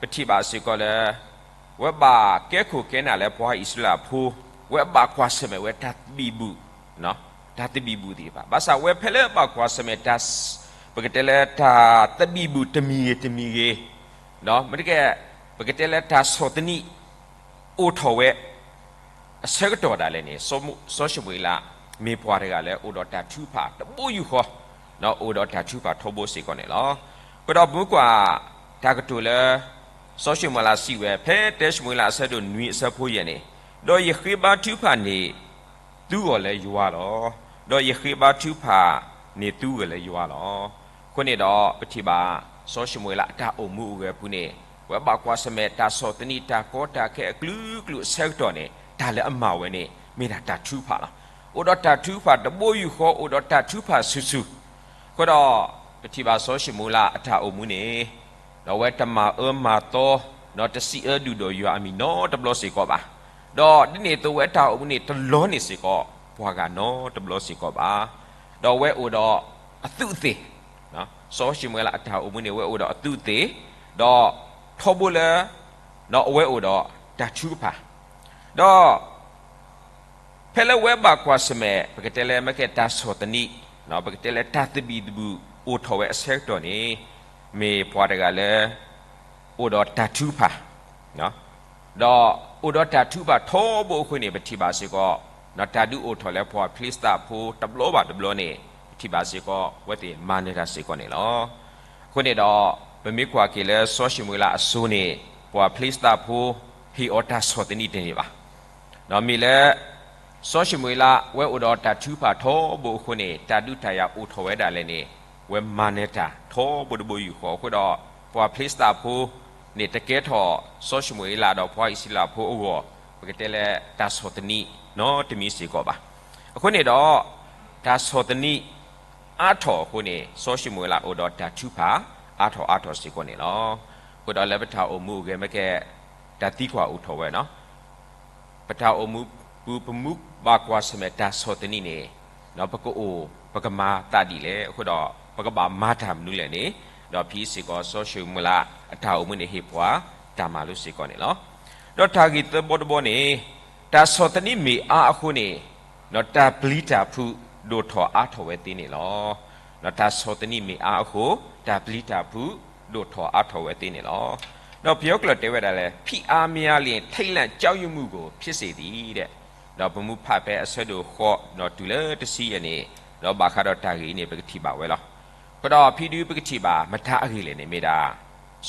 ပထံၣ်ဘၣ်စ့ၢ်ကီးလၢ ဝဲဘၣ်ကဲခိၣ်ကဲနၢ်လၢပှၤအံၣ်စရ့လးဖိ, ဝဲဘၣ်ကွၢ်ဆၢၣ်မဲာ်ဝဲတၢ်သဘံၣ်ဘုၣ်, တၢ်သဘံၣ်ဘုၣ်သ့ၣ်တဖၣ်, ဘၣ်ဆၣ်ဝဲဖဲလၢဘၣ်ကွၢ်ဆၢၣ်မဲာ်တၢ်, ပကတဲလၢတၢ်သဘံၣ်ဘုၣ်တမံၤဂ့ၤတမံၤဂ့ၤ, မ့တမ့ၢ် ပကတဲလၢတၢ်ဆီၣ်သနံး အိၣ်ထီၣ်ဝဲ အဆၢကတီၢ်ဒၣ်လဲာ်န့ၣ် စီၤၡမူၤအ့လး မ့ၢ်ပှၤတဂၤလၢအိၣ်ဒီးတၢ်ထုကဖၣ်တဘိယူၢ်ဃီ, အိၣ်ဒီးတၢ်ထုကဖၣ်ထီဘိစ့ၢ်ကီးန့ၣ်လီၤ. အဃိဒီးပမူကွၢ် တၢ်ကတိၤလၢ စီၤၡမူၤအ့လးစံးဝဲ ဖဲတၢၡမူၤအ့လးအဆၢဒိၣ်နွံအဆၢဖိယဲၢ်န့ၣ်, ဒီးယဃ့ဘါထုကဖၣ်န့ၢ်သုဂီၢ်လၢယွၤလီၤ. ဒီးယဃ့ဘါထုကဖၣ်န့ၢ်သုဂီၢ်လၢယွၤလီၤ. အဃိန့ၣ်ဒီး ပထံၣ်ဘၣ် စီၤၡမူၤအ့လးအတၢ်အိၣ်မူအိၣ်ဂဲၤအပူၤန့ၣ် ဝဲဘၣ်ကွၢ်ဆၢၣ်မဲာ်တၢ်ဆီၣ်သနံးတၢ်ကီတၢ်ခဲအကလုာ်ကလုာ်အဆၢကတီၢ်န့ၣ် တၢ်လၢအမၤဝဲန့ၣ် မ့ၢ်ဒၣ်တၢ်ထုကဖၣ်လီၤ. အိၣ်ဒီးတၢ်ထုကဖၣ်တဘိယူၢ်ဃီ အိၣ်ဒီးတၢ်ထုကဖၣ်ဆူၣ်ဆူၣ်, အဃိဒီး ပထံၣ်ဘၣ်စီၤၡမူၤအ့လးအတၢ်အိၣ်မူန့ၣ် ဒီးဝဲတမၤအၢမၤသီ ဒီးတစံးအၢဒုၣ်ဒီးယွၤအမံၤနီတဘျီစ့ၢ်ကီးဘၣ်. ဒီးဒ်န့ၣ်အသိးဝဲတၢ်အိၣ်မူန့ၣ် တလီန့ၢ်စ့ၢ်ကီး ပှၤဂၤနီတဘျီစ့ၢ်ကီးဘၣ်. ဒီးဝဲအိၣ်ဒီးအသူးအသ့ၣ် စီၤၡမူၤအ့လးအတၢ်အိၣ်မူန့ၣ် အဝဲအိၣ်ဒီးအသူးအသ့ၣ်, ဒီးထီဘိလၢ အဝဲအိၣ်ဒီးတၢ်ထုကဖၣ်, ဒီး ဖဲလၢဝဲဘၣ်ကွၢ်ဆၢၣ်မဲာ် ပကတဲလၢမ့ၢ်ကဲတၢ်ဆီၣ်သနံး, ပကတဲလၢတၢ်သဘံၣ်သဘုၣ်အိၣ်ထီၣ်ဝဲအဆၢကတီၢ်န့ၣ်, မ့ၢ်ပှၤတဂၤလၢ အိၣ်ဒီးတၢ်ထုကဖၣ်, ဒီးအိၣ်ဒီးတၢ်ထုကဖၣ်ထီဘိအဃိန့ၣ် ပထံၣ်ဘၣ်စ့ၢ်ကီး တၢ်ဒုးအိၣ်ထီၣ်လၢပှၤဖလံစတံဖိတဘျီဘၣ်တဘျီန့ၣ် ပထံၣ်ဘၣ်စ့ၢ်ကီး အဝဲသ့ၣ်မၤနၢၤတၢ်စ့ၢ်ကီးန့ၣ်လီၤ. အဃိန့ၣ်ဒီး ပမ့ၢ်ကွၢ်က့ၤလၢစီၤၡမူၤအ့လးအစိၤန့ၣ် ပှၤဖလံစတံဖိ ဟ့ၣ်အီၤတၢ်ဆီၣ်သနံးတန့ၢ်ဘၣ်. ဒီးမ့ၢ်လၢ စီၤၡမူၤအ့လး ဝဲအိၣ်ဒီးတၢ်ထုကဖၣ်ထီဘိအဃိန့ၣ် တၢ်ဒုးတၢ်ယၤအိၣ်ထီၣ်ဝဲဒၣ်လဲာ်န့ၣ် ဝဲမၤနၢၤတၢ်ထီဘိတဘိယူၢ်ဃီအဃိဒီး ပှၤဖလံစတံဖိန့ၣ် တကဲထီၣ်စီၤၡမူၤအ့လးဒီးပှၤအံၣ်စရ့လးဖိအဂီၢ် ပကတဲလၢတၢ်ဆီၣ်သနံးနီတမံၤစ့ၢ်ကီးဘၣ်. အဃိန့ၣ်ဒီး တၢ်ဆီၣ်သနံးအါထီၣ်အဃိန့ၣ် စီၤၡမူၤအ့လးအိၣ်ဒီးတၢ်ထုကဖၣ်အါထီၣ်အါထီၣ်စ့ၢ်ကီးန့ၣ်လီၤ. အဃိဒီးလၢပတၢ်အိၣ်မူအဂ့ၢ်မ့ၢ်ကဲ တၢ်သံကွၢ်အိၣ်ထီၣ်ဝဲနီၤ ပတၢ်အိၣ်မူပူၤ ပမူဘၣ်ကွၢ်ဆၢၣ်မဲာ်တၢ်ဆီၣ်သနံးန့ၣ် ပကအိၣ်ပကမၤသးဒ်လဲၣ်အဃိဒီး ပကဘၣ်မၤတၢ်မနုၤလဲၣ်န့ၣ် ဒီးဖဲစ့ၢ်ကီးစီၤၡမူၤအ့လးအတၢ်အိၣ်မူန့ၣ် ဟ့ၣ်ပှၤတၢ်မၤလိစ့ၢ်ကီးန့ၣ်လီၤ. ဒီးတၢ်ဂ့ၢ်သၢဘီတဘီန့ၣ် တၢ်ဆီၣ်သနံးမ့ၢ်အါအဃိန့ၣ် တၢ်ပျံၤတၢ်ဖုးဒိၣ်ထီၣ်အါထီၣ်ဝဲသ့န့ၣ်လီၤ. တၢ်ဆီၣ်သနံးမ့ၢ်အါအဃိ တၢ်ပျံၤတၢ်ဖုးဒိၣ်ထီၣ်အါထီၣ်ဝဲသ့န့ၣ်လီၤ. ဒီးပယီၤကျိာ်တဲဝဲဒၣ်လၢ ဖိအားများလျှင် ထိတ်လန့်ကြောက်ရွံ့မှုကို ဖြစ်စေသည် ဒီး ပမူဖးဖဲအဆၢဒိၣ်ဃိး ဒီးတုၤလၢတဆံယဲၢ်န့ၣ် ဒီးဘၣ်ဃးဒီးတၢ်ဂ့ၢ်အံၤန့ၣ် ပကထံၣ်ဘၣ်ဝဲလီၤ. အဃိဒီးဖဲဒုးပကထံၣ်ဘၣ် မတၤအဂ့ၢ်လဲၣ်န့ၣ်မ့ၢ်ဒၣ်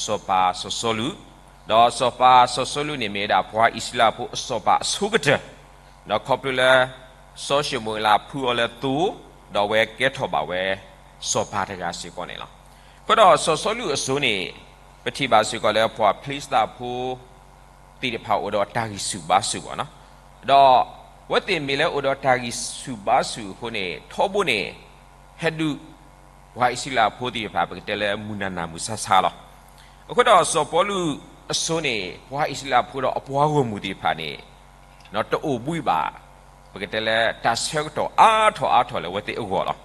စီၤပၤစီၤစီလူး, ဒီးစီၤပၤစီၤစီလူးန့ၣ်မ့ၢ်ဝဲဒၣ်ပှၤအံၣ်စရ့လးဖိအစီၤပၤအဆိကတၢၢ်, ဒီးခီဖျိလၢ စီၤၡမူၤအ့လးဖုအီၤလၢသိ, ဒီးအဝဲကဲထီၣ်ဘၣ်ဝဲ စီၤပၤတဂၤစ့ၢ်ကီးန့ၣ်လီၤ. အဃိဒီးစီၤစီလူးအစိၤန့ၣ် ပထံၣ်ဘၣ်စ့ၢ်ကီးလၢပှၤဖလံစတံဖိ သ့ၣ်တဖၣ်အိၣ်ဒီးတၢ်ဂံၢ်ဆူၣ်ဘါဆူၣ်ဘၣ်နီၤ, ဒီးအဝဲသ့ၣ်မ့ၢ်လၢအိၣ်ဒီးတၢ်ဂံၢ်ဆူၣ်ဘါဆူၣ်အဃိန့ၣ် ထီဘိန့ၣ် ဟဲဒုး ပှၤအံၣ်စရ့လးဖိသ့ၣ်တဖၣ် ပကတဲလၢမုၢ်နၤနၤမုၢ်ဆါဆါလီၤ. အဃိဒီးစီၤပီလူးအစိၤန့ၣ် ပှၤအံၣ်စရ့လးဖိဒီးအပှၤဂီၢ်မုၢ်သ့ၣ်တဖၣ်န့ၣ် တအိၣ်ဘှံးဘၣ် ပကတဲလၢတၢ်ဆၢကတီၢ်အါထီၣ်အါထီၣ်လၢအဝဲသ့ၣ်အဂီၢ်လီၤ.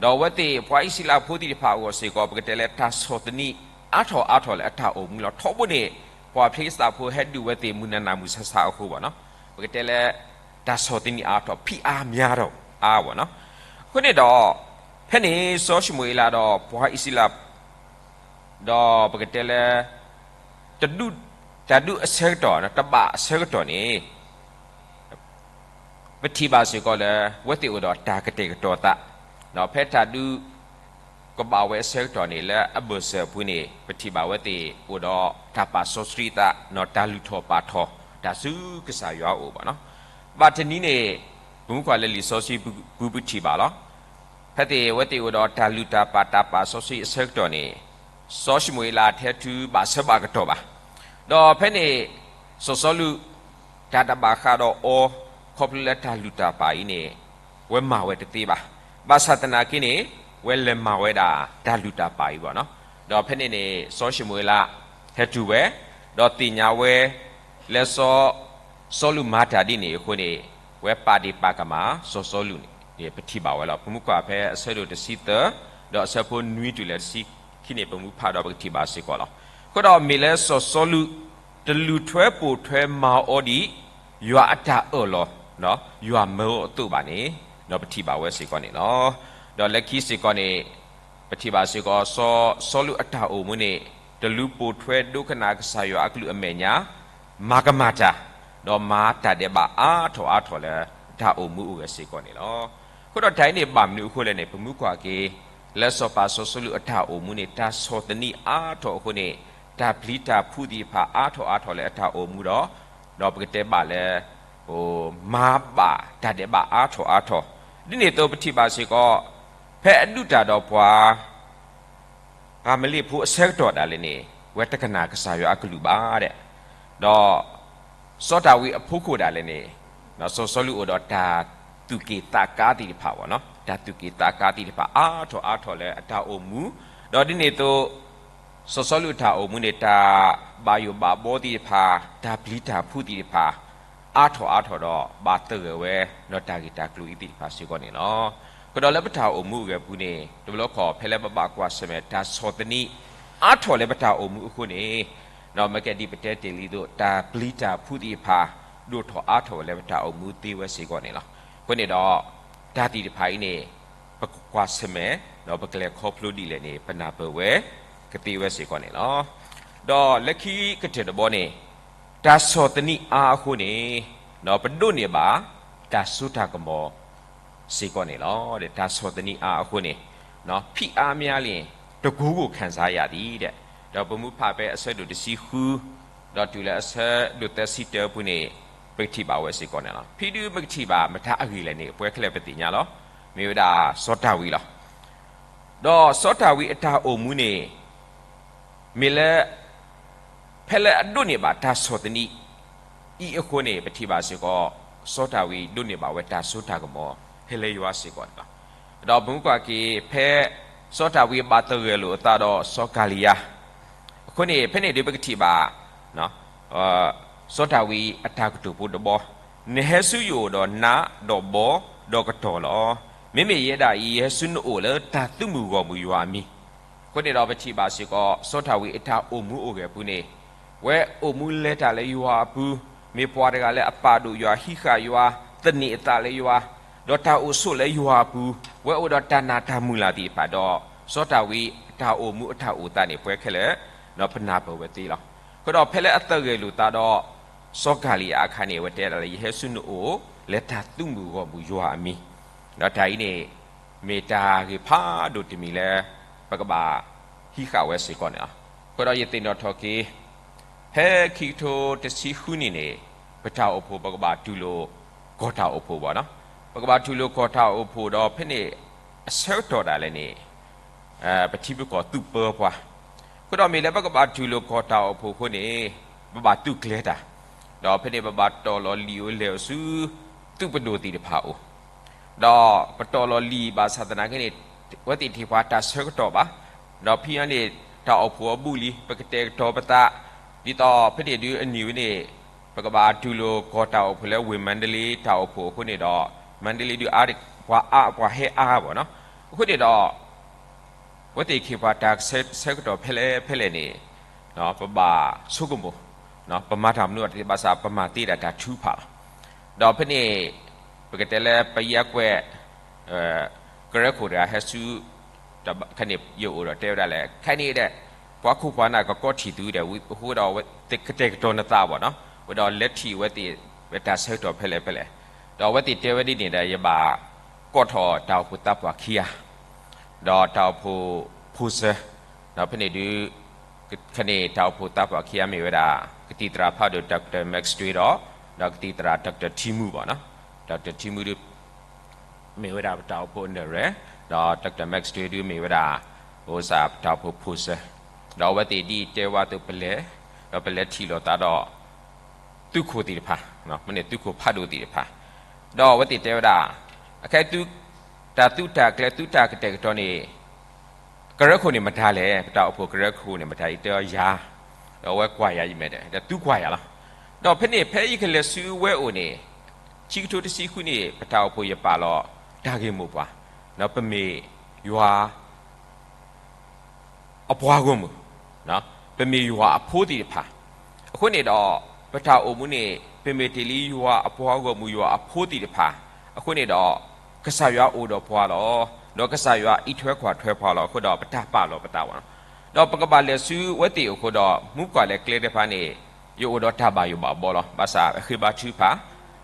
ဒီးအဝဲသ့ၣ်ပှၤအံၣ်စရ့လးဖိသ့ၣ်တဖၣ်အဂီၢ်စ့ၢ်ကီး ပကတဲလၢတၢ်ဆီၣ်သနံးအါထီၣ်အါထီၣ်လၢအတၢ်အိၣ်မူလီၤ. ထီဘိန့ၣ် ပှၤဖလံစတံဖိဟဲဒုးအဝဲသ့ၣ်မုၢ်နၤနၤမုၢ်ဆါဆါအဃိဘၣ်နီၤ, ပကတဲလၢ တၢ်ဆီၣ်သနံးအါထီၣ် ဖိအားများတော့ အါဘၣ်နီၤ. အဃိန့ၣ်ဒီး ဖဲန့ၣ်စီၤၡမူၤအ့လးဒီးပှၤအံၣ်စရ့လး ဒီးပကတဲလၢ တဒူၣ် တၢ်ဒုးအဆၢကတီၢ် တဘၣ်အဆၢကတီၢ်န့ၣ် ပထံၣ်ဘၣ်စ့ၢ်ကီးလၢ အဝဲသ့ၣ်အိၣ်ဒီးတၢ်ကတဲာ်ကတီၤသး, ဒီးဖဲတၢ်ဒုးကဘၣ်ဝဲအဆၢကတီၢ်န့ၣ် လၢအဘၢၣ်စၢၤအပူၤန့ၣ် ပထံၣ်ဘၣ်အဝဲသ့ၣ်အိၣ်ဒီးတၢ်ပာ်စီဆှံအသး ဒီးတၢ်လုၢ်ထီၣ်ပာ်ထီၣ် တၢ်ဆူကစၢ်ယွၤအအိၣ်ဘၣ်နီၤ. ဘၣ်တနံၤန့ၣ် ပမူကွၢ်လၢလံာ်စီဆှံပူၤပထံၣ်ဘၣ်လီၤ. ဖဲသ့ၣ်အဝဲသ့ၣ်အိၣ်ဒီးတၢ်လုၢ်တၢ်ပာ်တၢ်ပာ်စီဆှံအဆၢကတီၢ်န့ၣ် စီၤၡမူၤအ့လးထဲထုဘၣ်ဆၢဘၣ်ကတီၢ်ဘၣ်. ဒီးဖဲန့ၣ် စီၤစီလူး တၢ်တဘၣ်ဃးဒီးအီၤ ခီဖျိလၢတၢ်လုၢ်တၢ်ပာ်အံၤန့ၣ် ဝဲမၤဝဲတသ့ဘၣ်. ဘၣ်ဆၣ်သနာ်က့န့ၣ် ဝဲလဲၤမၤဝဲဒၣ်တၢ်လုၢ်တၢ်ပာ်အံၤဘၣ်နီၤ. ဒီးဖဲန့ၣ်န့ၣ် စီၤၡမူၤအ့လး ဟဲတုၤဝဲ ဒီးသ့ၣ်ညါဝဲ လၢစီ စီလူးမၤတၢ်ဒ်န့ၣ်အဃိန့ၣ် ဝဲပာ်ဒ့ၣ်ပာ်ကမၣ် စီၤစီလူးန့ၣ် ပထံၣ်ဘၣ်ဝဲလီၤ. ပမူကွၢ်ဖဲအဆၢဒိၣ်တဆံသၢ ဒီးအဆၢဖိနွံတုၤလၢတဆံခံန့ၣ် ပမူဖးဒီးပကထံၣ်ဘၣ်စ့ၢ်ကီးလီၤ. အဃိဒီးမ့ၢ်လၢစီၤစီလူး တလူၤထွဲပိာ်ထွဲမၤအီၤဒ် ယွၤအတၢ်အၢၣ်လီၤ ယွၤမၢအီၤအသိးဘၣ်န့ၣ် ဒီးပထံၣ်ဘၣ်ဝဲစ့ၢ်ကီးန့ၣ်လီၤ. ဒီးလၢခံစ့ၢ်ကီးန့ၣ် ပထံၣ်ဘၣ်စ့ၢ်ကီး စီၤစီလူးအတၢ်အိၣ်မူန့ၣ် တလူၤပိာ်ထွဲဒိကနၣ်ကစၢ်ယွၤအကလုၢ်အမဲာ်ညါ မၤကမၣ်တၢ် ဒီးမၤတၢ်ဒဲးဘးအါထီၣ်အါထီၣ်လၢ တၢ်အိၣ်မူအိၣ်ဝဲစ့ၢ်ကီးန့ၣ်လီၤ. အဃိဒီးတၢ်အံၤန့ၣ်ဘၣ်မနုၤအဃိလဲၣ်န့ၣ် ပမူကွၢ်က့ၤ လၢစီၤပၤစီၤစီလူးအတၢ်အိၣ်မူန့ၣ် တၢ်ဆီၣ်သနံးအါထီၣ်အဃိန့ၣ် တၢ်ပျံၤတၢ်ဖုးသ့ၣ်တဖၣ်အါထီၣ်အါထီၣ်လၢအတၢ်အိၣ်မူဒီး ဒီးပကတဲဘၣ်လၢ မၤဘၣ်တၢ်ဒဲးဘးအါထီၣ်အါထီၣ် ဒ်န့ၣ်အသိးပထံၣ်ဘၣ်စ့ၢ်ကီး ဖဲအဒုးတၢ်ဒီးပှၤ ဃးမလ့ၣ်ဖိအဆၢကတီၢ်ဒၣ်လဲာ်န့ၣ် ဝဲတကနၣ်ကစၢ်ယွၤအကလုၢ်ဘၣ်ဒီး ဒီး စီၤဒၤဝံးအဖိခိၣ်ဒၣ်လဲာ်န့ၣ် စီၤစီလူးအိၣ်ဒီးတၢ်သူၣ်က့ၣ်သးကါသ့ၣ်တဖၣ်ဘၣ်နီၤ တၢ်သူၣ်က့ၣ်သးကါသ့ၣ်တဖၣ်အါထီၣ်အါထီၣ်လၢအတၢ်အိၣ်မူ ဒီးဒ်န့ၣ်အသိး စီၤစီလူးအတၢ်အိၣ်မူန့ၣ် တၢ်ဘၣ်ယိၣ်ဘၣ်ဘီသ့ၣ်တဖၣ် တၢ်ပျံၤတၢ်ဖုးသ့ၣ်တဖၣ် အါထီၣ်အါထီၣ်ဒီး ဘၣ်သဂၢၢ်ဝဲဒီးတၢ်ဂ့ၢ်တၢ်ကျိၤအံၤသ့ၣ်တဖၣ်စ့ၢ်ကီးန့ၣ်လီၤ. အဃိဒီးလၢပတၢ်အိၣ်မူအဂ့ၢ်အပူၤန့ၣ် တဘျီခီ ဖဲလၢပဘၣ်ကွၢ်ဆၢၣ်မဲာ်တၢ်ဆီၣ်သနံး အါထီၣ်လၢပတၢ်အိၣ်မူအဃိန့ၣ်, ဒီးမ့ၢ်ကဲဒ်ပတဲတ့ၢ်လံအသိး တၢ်ပျံၤတၢ်ဖုးသ့ၣ်တဖၣ် ဒိၣ်ထီၣ်အါထီၣ်ဝဲလၢပတၢ်အိၣ်မူသ့ဝဲစ့ၢ်ကီးန့ၣ်လီၤ. အဃိန့ၣ်ဒီး တၢ်သ့ၣ်တဖၣ်အံၤန့ၣ် ပကွၢ်ဆၢၣ်မဲာ် ဒီးပကလဲၤခီဖျိဒ်လဲၣ်န့ၣ် ပနၢ်ပၢၢ်ဝဲကသ့ဝဲစ့ၢ်ကီးန့ၣ်လီၤ. ဒီးလၢခံကတၢၢ်တဘီန့ၣ် တၢ်ဆီၣ်သနံးအါအဃိန့ၣ် ပဒိးန့ၢ်ဘၣ် တၢ်စိတၢ်ကမီၤ စ့ၢ်ကီးန့ၣ်လီၤ. ဒီးတၢ်ဆီၣ်သနံးအါအဃိန့ၣ် ဖံးအါမါလံ တကူကိုခံစားရသည် ဒီးပမူဖးဖဲအဆၢဒိၣ်တဆံဃု ဒီးတုၤလၢအဆၢဒိၣ်သၢဆံတၢအပူၤန့ၣ် ပကထံၣ်ဘၣ်ဝဲစ့ၢ်ကီးန့ၣ်လီၤ. ဖံဒုးပကထံၣ်ဘၣ်မတၤအဂ့ၢ်လဲၣ်န့ၣ် ပှၤခဲလၢာ်ပသ့ၣ်ညါလီၤ. မ့ၢ်ဝဲဒၣ်စီၤတၢ်ဝံးလီၤ. ဒီးစီၤတၢ်ဝံးအတၢ်အိၣ်မူန့ၣ် မ့ၢ်လၢ ဖဲလၢအဒိးန့ၢ်ဘၣ်တၢ်ဆီၣ်သနံး အံၤအဃိန့ၣ် ပထံၣ်ဘၣ်စ့ၢ်ကီး စီၤတၢ်ဝံးဒိးန့ၢ်ဘၣ်ဝဲတၢ်စိတၢ်ကမီၤ ဟဲလၢယွၤစ့ၢ်ကီးန့ၣ်လီၤ. ဒီးပမူကွၢ်က့ၤ ဖဲစီၤတၢ်ဝံးဘၣ်သဂၢၢ်လိာ်အသးဒီးစီၤကၤလံယါ အဃိန့ၣ် ဖဲန့ၣ်ဒုးပကထံၣ်ဘၣ် စီၤတၢ်ဝံးအတၢ်ကတိၤဖိတဘီ, နဟဲဆူယအိၣ်ဒီးနးဒီးဘီဒီးကတီၢ်လီၤ. မ့မ့ၢ်ယဲဒၣ်အံၤ ယဟဲဆူနအိၣ်လၢတၢ်သုးမုၢ်ဂီၢ်မုၢ်ယွၤအမံၤ. အဃိန့ၣ်ဒီးပထံၣ်ဘၣ်စ့ၢ်ကီး စီၤတၢ်ဝံးအတၢ်အိၣ်မူအိၣ်ဂဲၤအပူၤန့ၣ် ဝဲအိၣ်မူလဲၤတၢ်လၢယွၤအပူၤ, မ့ၢ်ပှၤတဂၤလၢအပာ်ဒိၣ်ယွၤ ဟံးဃာ်ယွၤ, သန့ၤအသးလၢယွၤ, ဒီးတၢ်အိၣ်ဆိးလၢယွၤအပူၤ, ဝဲအိၣ်ဒီးတၢ်နာ်တၢ်မုၢ်လၢ်သ့ၣ်တဖၣ်ဒီး စီၤတၢ်ဝံးအတၢ်အိၣ်မူအတၢ်အိၣ်သးန့ၣ် ပှၤခဲလၢာ် ပနၢ်ပၢၢ်ဝဲသ့လီၤ. အဃိဒီးဖဲလၢအသဂၢၢ်လိာ်သးဒီး စီၤကၤလံယါအခါန့ၣ် အဝဲတဲဒၣ်လၢ ယဟဲဆူနအိၣ် လၢတၢ်သုးမုၢ်ဂီၢ်မုၢ်ယွၤအမံၤ, ဒီးတၢ်အံၤန့ၣ် မ့ၢ်တၢ်ဂ့ၢ်ဖးဒိၣ်တမံၤလၢ ပကဘၣ်ဟံးဃာ်ဝဲစ့ၢ်ကီးန့ၣ်လီၤ. အဃိဒီးယသ့ၣ်နီၣ်ထီၣ်က့ၤ ဖဲခံကထိတဆံဃုနံၣ်န့ၣ် ပတၢ်အိၣ်ဖှိၣ် ပကဘၣ်တူၢ်လိာ်ကီၢ်တၢ်အိၣ်ဖှိၣ်ဘၣ်နီၤ. ပကဘၣ်တူၢ်လိာ်ကီၢ်တၢ်အိၣ်ဖှိၣ်ဒီး ဖဲန့ၣ်အဆၢကတီၢ်ဒၣ်လဲာ်န့ၣ် ပထံပကီၢ်သုးပၢပှၤ, အဃိဒီးမ့ၢ်လၢပကဘၣ်တူၢ်လိာ်ကီၢ်တၢ်အိၣ်ဖှိၣ်အဃိန့ၣ် ပဘၣ်သုးကျဲၤတၢ်, ဒီးဖဲန့ၣ်ပဘၣ်တီၢ်လီၤလံာ်အိၣ်လဲၢ်အိၣ်ဆူ သုးပဒိၣ်သ့ၣ်တဖၣ်အအိၣ်, ဒီးပတီၢ်လီၤလံာ်ဘၣ်ဆၣ်သနာ်က့န့ၣ် အဝဲသ့ၣ်တဟ့ၣ်ပှၤတၢ်ဆၢကတီၢ်ဘၣ်, ဒီးဖဲအံၤန့ၣ် တၢ်အိၣ်ဖှိၣ်အဘူးလံ ပကတဲာ်ကတီၤပသး, ဒ်သိးဖဲန့ၣ်ဒုးအနံၤဝဲန့ၣ် ပကဘၣ်တူၢ်လိာ်ကီၢ်တၢ်အိၣ်ဖှိၣ်လၢဝ့ၢ်မါဒလ့တၢ်အိၣ်ဖှိၣ်အဃိန့ၣ်ဒီး မါဒလ့ဒုးအါ ပှၤအါပှၤဟဲအါဘၣ်နီၤ. အဃိန့ၣ်ဒီး အဝဲသ့ၣ်ဟ့ၣ်ပှၤတၢ်ဆၢကတီၢ်ဖဲလဲၣ်ဖဲလဲၣ်န့ၣ် ပဘၣ်ဆိကမိၣ်, ပမၤတၢ်မနုၤအတသ့ဘၣ်ဆၣ် ပမၤသ့ဒၣ်တၢ်ထုကဖၣ်လီၤ. ဒီးဖဲန့ၣ် ပကတဲလၢပယဲၢ်ကွဲး ကရၢခိၣ်တဂၤဟဲဆူ ခဲန့ၣ်ယအိၣ်ဒီးတဲဝဲဒၣ်လဲၣ် ခဲန့ၣ်ဒီး ပှၤခိၣ်ပှၤနၢ်ကကိးထီၣ်သုဒီး အဃိဒီးကတဲာ်ကတီၤနသးဘၣ်နီၤ, ဝဲဒီးလဲၤထံၣ်အဝဲသ့ၣ် ဝဲတၢ်ဆၢကတီၢ်ဖဲလဲၣ်ဖဲလဲၣ်, ဒီးအဝဲသ့ၣ်တဲဝဲဒ်န့ၣ်ဒီး ယဘၣ်ကိးထီၣ်တၢ်အိၣ်ဖှိၣ်သးပှၢ်ခံဂၤ ဒီးတၢ်အိၣ်ဖှိၣ်ဖိစၢၤ, ဒီးဖဲန့ၣ်ဒုး ခဲန့ၣ်တၢ်အိၣ်ဖှိၣ်သးပှၢ်ခံဂၤမ့ၢ်ဝဲဒၣ် ကသံၣ်သရၣ်ဖးဒိၣ် Doctor Max Dway ဒီး ဒီးကသံၣ်သရၣ် Doctor Thi Mui ဘၣ်နီၤ, Doctor Thi Mui ဒုး မ့ၢ်ဝဲဒၣ်ပတၢ်အိၣ်ဖှိၣ်အနၢၣ်ရဲၣ်, ဒီး Doctor Max Dway ဒုးမ့ၢ်ဝဲဒၣ် အိၣ်စၢ်ပတၢ်အိၣ်ဖှိၣ်ဖိစၢၤ, ဒီးအဝဲသ့ၣ်ဒ်အံၤတဲဝဲအသိးပလဲၤ, ဒီးပလဲၤထံၣ်လိာ်သးဒီး သုးခိၣ်သ့ၣ်တဖၣ်, မ့ၢ်န့ၣ်သုးခိၣ်ဖးဒိၣ်သ့ၣ်တဖၣ်, ဒီးအဝဲသ့ၣ်တဲဝဲဒၣ်, အခဲအံၤ တၢ်သုးတၢ်ကျဲၤသုးတၢ်ကတဲာ်ကတီၤန့ၣ် ကရၢခိၣ်န့ၣ်မတၤလဲၣ်, ပတၢ်အိၣ်ဖှိၣ်ကရၢခိၣ်န့ၣ်မတၤ ယတဲအီၤယၤ, ဒီးအဝဲကွၢ်ယၤယမဲာ်ဒီး ဒီးသုကွၢ်ယၤလီၤ. ဒီးဖဲန့ၣ်ဖဲယကလဲၤဆူဝဲအိၣ်န့ၣ် ခံကထိတဆံဃုန့ၣ် ပတၢ်အိၣ်ဖှိၣ်ယပာ်လီၤတၢ်ဂ့ၢ်မိၢ်ပှၢ်, ဒီးပမ့ၢ်ယွၤ အပှၤဂီၢ်မုၢ်, ပမ့ၢ်ယွၤအဖိသ့ၣ်တဖၣ်, အဃိန့ၣ်ဒီး ပတၢ်အိၣ်မူန့ၣ် ပမ့ၢ်တ့ၢ်လံယွၤအပှၤဂီၢ်မုၢ်ယွၤအဖိသ့ၣ်တဖၣ်, အဃိန့ၣ်ဒီး ကစၢ်ယွၤအိၣ်ဒီးပှၤလီၤ, ဒီးကစၢ်ယွၤအံးထွဲကွၢ်ထွဲပှၤလီၤ, အဃိဒီးပတၢ်ပာ်လီၤပသးဘၣ်လီၤ. ဒီးပကဘၣ်လဲၤဆူဝဲသ့ၣ်အအိၣ်အဃိဒီး မူကွၢ်လဲၤကျဲတဖၣ်န့ၣ် ယအိၣ်ဒီးတၢ်ဘၣ်ယိၣ်ဘၣ်ဘီလီၤ, ဘၣ်ဆၣ်အဃ့ဘါထုကဖၣ်,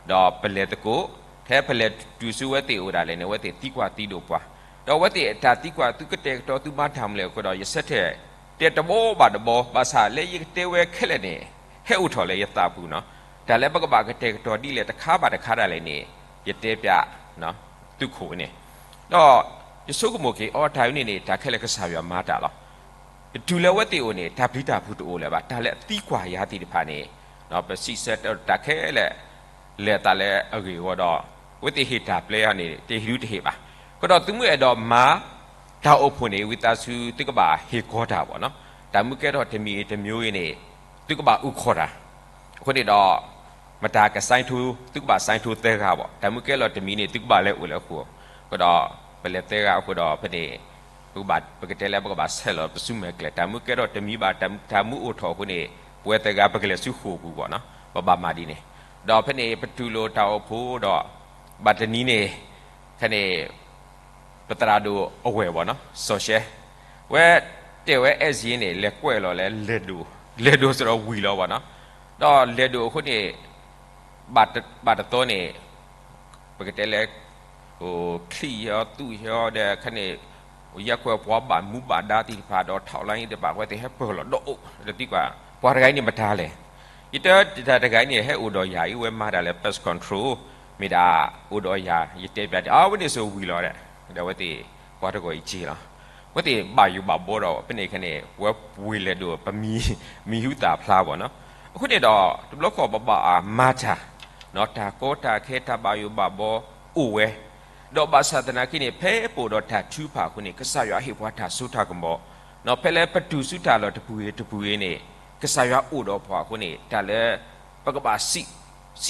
ဒီးပလဲၤသကိး, ထဲပလဲၤတုၤဆူဝဲသ့ၣ်အအိၣ်ဒၣ်လဲာ်န့ၣ် အဝဲသ့ၣ်သံကွၢ်သံဒိးပှၤ, ဒီးအဝဲသ့ၣ်အတၢ်သံကွၢ်သုကတဲာ်ကတီၤသုမၤတၢ်မနုၤလဲၣ်အဃိဒီး ယဆၢထၢၣ်တဲတဘီဘၣ်တဘီ, ဘၣ်ဆၣ်လၢယကတဲဝဲခဲလၢာ်န့ၣ် ဟဲအိၣ်ထီၣ်လၢယသးပူၤနီၤ, တၢ်လၢပကဘၣ်ကတဲာ်ကတီၤဒ်လဲၣ်တခါဘၣ်တခါဒၣ်လဲာ်န့ၣ် ယတဲပျး သုးခိၣ်န့ၣ်, ဒီးယဆိကမိၣ်က့ၤ အီ တၢ်ဝဲန့ၣ်န့ၣ် တၢ်ခဲလၢာ်ကစၢ်ယွၤမၤတၢ်လီၤ. ယတုၤလၢအဝဲသ့ၣ်အအိၣ်န့ၣ် တၢ်ပျံၤတၢ်ဖုးတအိၣ်လၢၤဘၣ်, တၢ်လၢအသံကွၢ်ယၤသ့ၣ်တဖၣ်န့ၣ် ပစံးဆၢတၢ်ခဲလၢာ် လဲၤအသးလၢအဂ့ၢ်အဂီၢ်ဒီး အဝဲသ့ၣ်ဟ့ၣ်တၢ်ပျဲယၤန့ၣ် တဟ့ၣ်ဒုတဟ့ၣ်ဘၣ်. အဃိဒီးသုမ့ၢ်အဲၣ်ဒိးမၤ တၢ်အိၣ်ဖှိၣ်န့ၣ် ဝံသးစူၤသုကဘၣ်ဟ့ၣ်ကီတၢ်ဘၣ်နီၤ, တၢ်မုၢ်ကဲထီၣ်တမံၤတမံၤအံၤန့ၣ် သုကဘၣ်အုၣ်ကီၤတၢ်, အဃိန့ၣ်ဒီး မတၤက sign ထိုး သုကဘၣ် sign ထိုးသၢဂၤဘၣ်, တၢ်မုၢ်ကဲလီၤတမံၤန့ၣ် သုကဘၣ်လဲၤအိၣ်လၢအဃိ, အဃိဒီး ပလဲၤသၢဂၤအဃိဒီး ဖဲန့ၣ် ပကဘၣ် ပကတဲလၢပကဘၣ်ဆဲးလီၤပစုမဲာ်ကျဲ တၢ်မူကဲထီၣ်တမံၤဘၣ် တၢ်မူအိၣ်ထီၣ်အဃိန့ၣ် ပဝဲသၢဂၤပကလဲၤဆူဃိာ်ပူၤဘၣ်နီၤ ပဘၣ်မၤဒ်န့ၣ် ဒီးဖဲန့ၣ် ပတူၢ်လိာ်တၢ်အိၣ်ဖှိၣ်ဒီး ဘၣ်တနံၤန့ၣ် ခဲန့ၣ် ပသရၣ်ဒိၣ်အဝဲၢ်ဘၣ်နီၤ စီၤရှဲ ဝဲတဲဝဲအဲၣ်စ့ၤန့ၣ် လဲၤကွဲးလီၤလၢလဲၤဒိၣ်, လဲၤဒိၣ်စ့ၢ်ဒီးဝံၤလီၤဘၣ်နီၤ ဒီးလဲၤဒိၣ်အဃိန့ၣ် ဘၣ်တသီန့ၣ် ပကတဲလၢ ချံၣ်ဟီသူၣ်ဟီဒီးခဲန့ၣ် ယဲၢ်ခွဲးပှၤဘၣ်မူဘၣ်ဒါသ့ၣ်တဖၣ်ဒီး ထောက်လှမ်းရေး သ့ၣ်တဖၣ် အဝဲသ့ၣ်ဟဲပၢၢ်လီၤဒီးအိၣ်ဒီးသံကွၢ် ပှၤတဂၤအံၤန့ၣ်မတၤလဲၣ် ယတဲတၢ်တဂၤအံၤန့ၣ် ဟဲအိၣ်ဒီးယၤအံၤ ဝဲမၤတၢ်လၢ pest control မ့ၢ်ဒၣ် အိၣ်ဒီးယၤ ယတဲပျး အဝဲန့ၣ်စ့ၢ်ဝံၤလီၤဒီး ဒီးအဝဲသ့ၣ် ပှၤတဂၤအံၤက့ၤလီၤ အဝဲသ့ၣ်ဘၣ်ယိၣ်ဘၣ်ဘီဒီး ဖဲန့ၣ်ခဲန့ၣ် ဝဲပှ့ၤလဲၤဒိၣ် ပမံၤဟူသၣ်ဖျါဘၣ်နီၤ အဃိန့ၣ်ဒီး တဘျီဃီပဘၣ်အမၤတၢ် တၢ်ကီတၢ်ခဲတၢ်ဘၣ်ယိၣ်ဘၣ်ဘီအိၣ်ဝဲ ဒီးဘၣ်ဆၣ်သနာ်က့န့ၣ် ဖဲပအိၣ်ဒီးတၢ်ထုကဖၣ်အဃိန့ၣ် ကစၢ်ယွၤဟ့ၣ်ပှၤတၢ်စိတၢ်ကမီၤ ဖဲလၢပတူၢ်ဆူတၢ်လီၢ်တပူၤဂ့ၤတပူၤဂ့ၤန့ၣ် ကစၢ်ယွၤအိၣ်ဒီးပှၤအဃိန့ၣ် တၢ်လၢ ပကဘၣ် စံ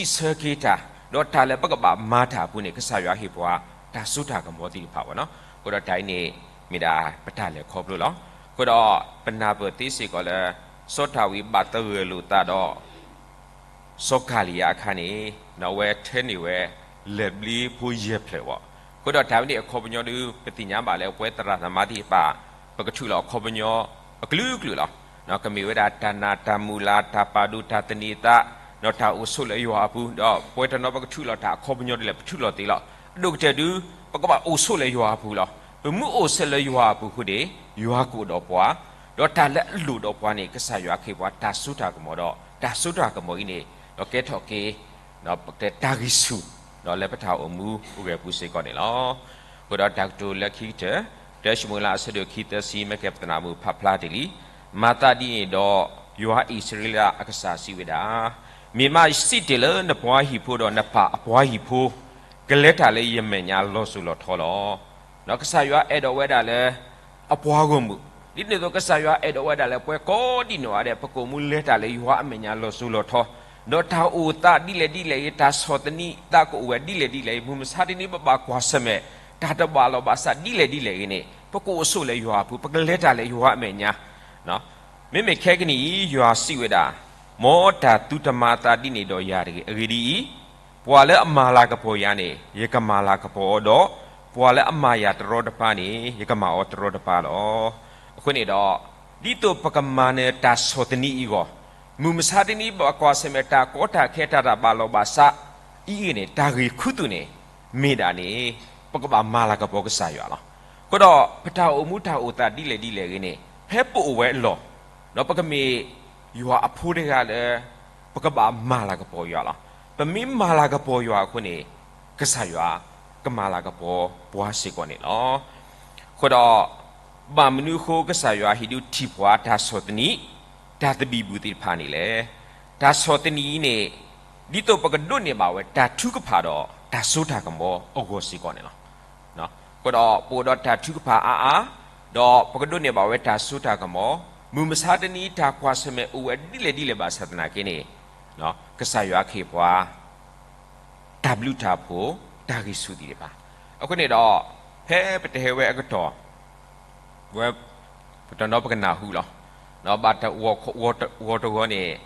းဆၢက့ၤတၢ် ဒီးတၢ်လၢပကဘၣ်မၤတၢ်အပူၤန့ၣ် ကစၢ်ယွၤဟ့ၣ်ပှၤ တၢ်စိတၢ်ကမီၤသ့ၣ်တဖၣ်ဘၣ်နီၤ အဃိဒီးတၢ်အံၤန့ၣ် မ့ၢ်ဒၣ်ပတၢ်လဲၤခီဖျိလီၤ အဃိဒီး ပနၢ်ပၢၢ်သ့စ့ၢ်ကီးလၢ စီၤဒၤဝံးဘၣ်သဂၢၢ်လိာ်သးဒီး စီၤကၤလံယါအခါန့ၣ် အဝဲထၢန့ၢ်ဝဲ လၢၢ်ဘျ့ဖိယဲၢ်ဖျၢၣ်ဘၣ် အဃိဒီးတၢ်ဝဲန့ၣ်အခီပညီဒု ပသ့ၣ်ညါဘၣ်လၢပဝဲသရၣ်သမါသ့ၣ်တဖၣ် ပကထုးလီၤအခီပညီ အကလုာ်ကလုာ်လီၤ ကမ့ၢ်ဝဲဒၣ်တၢ်နာ်တၢ်မုၢ်လၢ် တၢ်ပာ်ဒိၣ်တၢ်သန့ၤအသး ဒီးတၢ်အိၣ်ဆိးလၢယွၤအပူၤ ဒီးပဝဲတနီၤပကထုးလီၤတၢ်အခီပညီဒ်လဲၣ် ပထုးလီၤသ့လီၤ အဒိၣ်ကတၢၢ်ဒု ပကဘၣ်အိၣ်ဆိးလၢယွၤအပူၤလီၤ ပမ့ၢ်အိၣ်ဆိးလၢယွၤအပူၤအဃိန့ၣ် ယွၤကအိၣ်ဒီးပှၤ ဒီးတၢ်လၢအလိၣ်ဒီးပှၤန့ၣ် ကစၢ်ယွၤကဟ့ၣ်ပှၤတၢ်စိတၢ်ကမီၤဒီး တၢ်စိတၢ်ကမီၤအံၤန့ၣ် ဒီးကဲထီၣ်က့ၤ ဒီးပကတဲတၢ်ဂံၢ်ဆူၣ် ဒီးလၢပတၢ်အိၣ်မူအိၣ်ဂဲၤပူၤစ့ၢ်ကီးန့ၣ်လီၤ အဃိဒီးတၢ်ကတိၤလၢခံကတၢၢ် တၢၡမူၤအ့လးအဆၢဒိၣ်ခံသၢဆံ မ့ၢ်ကဲပသနၢ်မုၣ်ဖးဖျါတ့ၢ်လံ မၤသးဒ်န့ၣ်ဒီး ယွၤအံၣ်စရ့လးအကစၢ်စံးဝဲဒၣ်, မ့ၢ်မးယစံးတ့ၢ်လၢနပှၤဟံၣ်ဖိဒီးနပၢ်အပှၤဟံၣ်ဖိ ကလဲၤတၢ်လၢယမဲာ်ညါလီၤစိၤလီၤထီလီၤ. ဒီးကစၢ်ယွၤအဲၣ်ဒိးဝဲဒၣ်လၢ အပှၤဂီၢ်မုၢ်, ဒ်န့ၣ်အသိးကစၢ်ယွၤအဲၣ်ဒိးဝဲဒၣ်လၢပှၤကိးဒ်နီၢ်ဂၤဒဲး ပကအိၣ်မူလဲၤတၢ်လၢယွၤအမဲာ်ညါလီၤစိၤလီၤထီ, ဒီးတၢ်အိၣ်သးဒ်လဲၣ်ဒ်လဲၣ်ဂ့ၤ, တၢ်ဆီၣ်သနံးသးကအိၣ်ဝဲဒ်လဲၣ်ဒ်လဲၣ်ဂ့ၤ, မုၢ်မဆါတနံၤပဘၣ်ကွၢ်ဆၢၣ်မဲာ် တၢ်တဘၣ်လီၢ်ဘၣ်စးဒ်လဲၣ်ဒ်လဲၣ်ဂ့ၤန့ၣ် ပကအိၣ်ဆိးလၢယွၤအပူၤ, ပကလဲၤတၢ်လၢယွၤအမဲာ်ညါ မ့မ့ၢ်ခဲကနံၣ်အံၤ ယွၤစံးဝဲဒၣ်, မ်တၢ်သုတမၤသးဒ်န့ၣ်ဒီးယၤတဂ့ၤ. အဂ့ၢ်ဒ်အံၤ, ပှၤလၢအမၤလၤကပီၤယၤန့ၣ် ယကမၤလၤကပီၤအီၤဒီး, ပှၤလၢအမၤယၤတရီတပါန့ၣ် ယကမၤအီၤတရီတပါလီၤ. အဃိန့ၣ်ဒီး, ဒ်သိးပကမၤနၢၤတၢ်ဆီၣ်သနံးအံၤအဂီၢ်, မုၢ်မဆါတနံၤဘၣ်ကွၢ်ဆၢၣ်မဲာ်တၢ်ကီတၢ်ခဲတၢ်တၢ်ဘၣ်လီၢ်ဘၣ်စးအံၤန့ၣ် တၢ်ဂ့ၢ်ခူသူၣ်န့ၣ် မ့ၢ်ဒၣ်န့ၣ် ပကဘၣ်မၤလၤကပီၤကစၢ်ယွၤလီၤ. အဃိဒီး ပတၢ်အိၣ်မူတၢ်အိၣ်သးဒ်လဲၣ်ဒ်လဲၣ်ဂ့ၤန့ၣ် ဖဲပအိၣ်ဝဲအလီၢ်, ဒီးပကမ့ၢ်ယွၤအဖိတဂၤလၢ ပကဘၣ်မၤလၤကပီၤယွၤလီၤ. ပမ့ၢ်မၤလၤကပီၤယွၤအဃိန့ၣ် ကစၢ်ယွၤကမၤလၤကပီၤပှၤစ့ၢ်ကီးန့ၣ်လီၤ. အဃိဒီး ဘၣ်မနုၤအဃိကစၢ်ယွၤဟံးဒုးထံၣ်ပှၤတၢ်ဆီၣ်သနံး တၢ်သဘံၣ်ဘုၣ်သ့ၣ်တဖၣ်န့ၣ်လဲၣ်. တၢ်ဆီၣ်သနံးအံၤန့ၣ် ဒ်သိးပကဒိးန့ၢ်ဘၣ်ဝဲတၢ်ထုကဖၣ်ဒီးတၢ်စိတၢ်ကမီၤအဂီၢ်စ့ၢ်ကီးန့ၣ်လီၤ. အဃိဒီးပအိၣ်ဒီးတၢ်ထုကဖၣ်အါအါ, ဒီးပကဒိးန့ၢ်ဘၣ်ဝဲတၢ်စိတၢ်ကမီၤ, မုၢ်မဆါတနံၤတၢ်ကွၢ်ဆၢၣ်မဲာ်အိၣ်ဝဲဒ်လဲၣ်ဒ်လဲၣ်ဘၣ်ဆၣ်သနာ်က့န့ၣ် ကစၢ်ယွၤကဟ့ၣ်ပှၤ တၢ်ဘျုးတၢ်ဖှိၣ် တၢ်ဂံၢ်ဆူၣ်သ့ၣ်တဖၣ်, အဃိန့ၣ်ဒီး ဖဲပတဟဲဝဲအကတီၢ် ဝဲ ပတနီၤပကနၢ်ဟူလီၤ. ဘၣ်တဂီၤတဂီၤန့ၣ်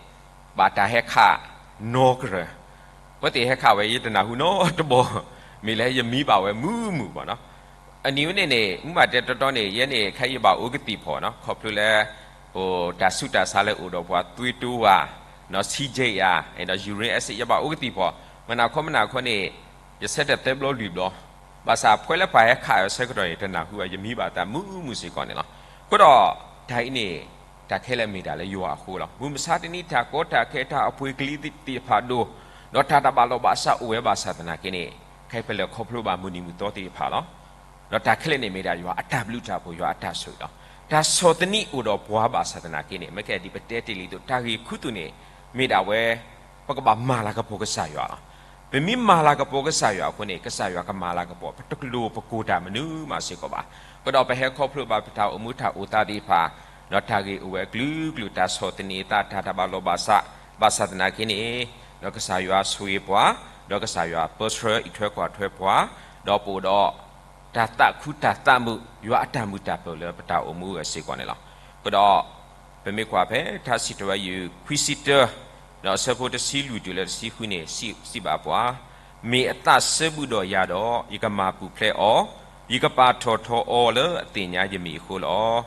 ဘၣ်တၢ်ဟဲခးနီကရၢၢ်, အဝဲသ့ၣ်ဟဲခးဝဲယတနၢ်ဟူနီတဘီ, မ့ၢ်လၢယမံဘၣ်ဝဲမုာ်မုာ်ဘၣ်နီၤ. အနံၤဝဲန့ၣ်န့ၣ် မ့ၢ်ဘၣ်တဲတီတီန့ၣ် ယဲန့ၣ် ခဲအံၤယဘၣ်အိၣ်ကသံၣ်ဖီၣ်နီၤ ခီဖျိလၢ တၢ်ဆူးတၢ်ဆါလၢအိၣ်ဒီးပှၤသွံၣ်တိဝါ, နီၢ်ဆံးကဲးယၤ, ဒီး urine acid ယဘၣ်အိၣ်ကသံၣ်ဖီၣ်, မနၤခီမနၤခီန့ၣ် ယဆၢထၢၣ်သၢဘျီလွံၢ်ဘျီ, ဘၣ်ဆၣ်ဖဲလၢပှၤဟဲခးအဆၢကတီၢ်န့ၣ် တနၢ်ဟူဘၣ် ယမံဘၣ်သးမုာ်မုာ်စ့ၢ်ကီးန့ၣ်လီၤ. အဃိဒီး တၢ်အံၤန့ၣ် တၢ်ခဲလၢာ်မ့ၢ်ဒၣ်လၢယွၤအဃိလီၤ. မုၢ်မဆါတနံၤတၢ်ကီတၢ်ခဲတၢ်အပှ့ၤကလံၤသ့ၣ်တဖၣ်ဒိၣ်, ဒီးတၢ်တဘၣ်လီၢ်ဘၣ်စးအိၣ်ဝဲဘၣ်ဆၣ်သနာ်က့န့ၣ် ခဲအံၤပလဲၤခီဖျိဘၣ်မုၢ်နံၤမုၢ်သီသ့ၣ်တဖၣ်လီၤ. ဒီးတၢ်ခဲလၢာ်န့ၣ်မ့ၢ်ဒၣ်ယွၤအတၢ်ဘျုးတၢ်ဖှိၣ် ယွၤအတၢ်ဆိၣ်ဂ့ၤလီၤ. တၢ်ဆီၣ်သနံးအိၣ်ဒီးပှၤဘၣ်ဆၣ်သနာ်က့န့ၣ် မ့ၢ်ကဲဒ်ပတဲတ့ၢ်လံအသိး တၢ်ဂ့ၢ်ခူသူၣ်န့ၣ် မ့ၢ်ဒၣ်ဝဲ ပကဘၣ်မၤလၤကပီၤကစၢ်ယွၤလီၤ. ပမ့ၢ်မၤလၤကပီၤကစၢ်ယွၤအဃိန့ၣ် ကစၢ်ယွၤကမၤလၤကပီၤ ပတကျိၤပကိၤတၢ်မနုၤမးစ့ၢ်ကီးဘၣ်. အဃိဒီးပဟဲခီဖျိဘၣ်ပတၢ်အိၣ်မူတၢ်အိၣ်သးသ့ၣ်တဖၣ်, ဒီးတၢ်ဂ့ၢ်အိၣ်ဝဲအကလုာ်ကလုာ် တၢ်ဆီၣ်သနံးအသး တၢ်တဘၣ်လီၢ်ဘၣ်စး ဘၣ်ဆၣ်သနာ်က့န့ၣ် ဒီးကစၢ်ယွၤဆိၣ်ဂ့ၤပှၤ, ဒီးကစၢ်ယွၤပၢဆှၢအံးထွဲကွၢ်ထွဲပှၤ, ဒီးပအိၣ်ဒီး တၢ်သးခုတၢ်သးမုာ် ယွၤအတၢ်မုာ်တၢ်ပၢၢ်လၢပတၢ်အိၣ်မူအဂီၢ်စ့ၢ်ကီးန့ၣ်လီၤ. အဃိဒီး ပမ့ၢ်ကွၢ်ဖဲထါစံးထီၣ်ပတြၢၤ ခွံဆံတၢ ဒီးအဆၢဖိတဆံလွံၢ်တုၤလၢတဆံဃုန့ၣ် စံးဘၣ်ပှၤ, မ့ၢ်အသးစၢဘူးဒီးယၤဒီး ယကမၤပူၤဖျဲးအီၤ, ယကပာ်ထီၣ်ထီအီၤလၢအသ့ၣ်ညါယမံၤအဃိလီၤ.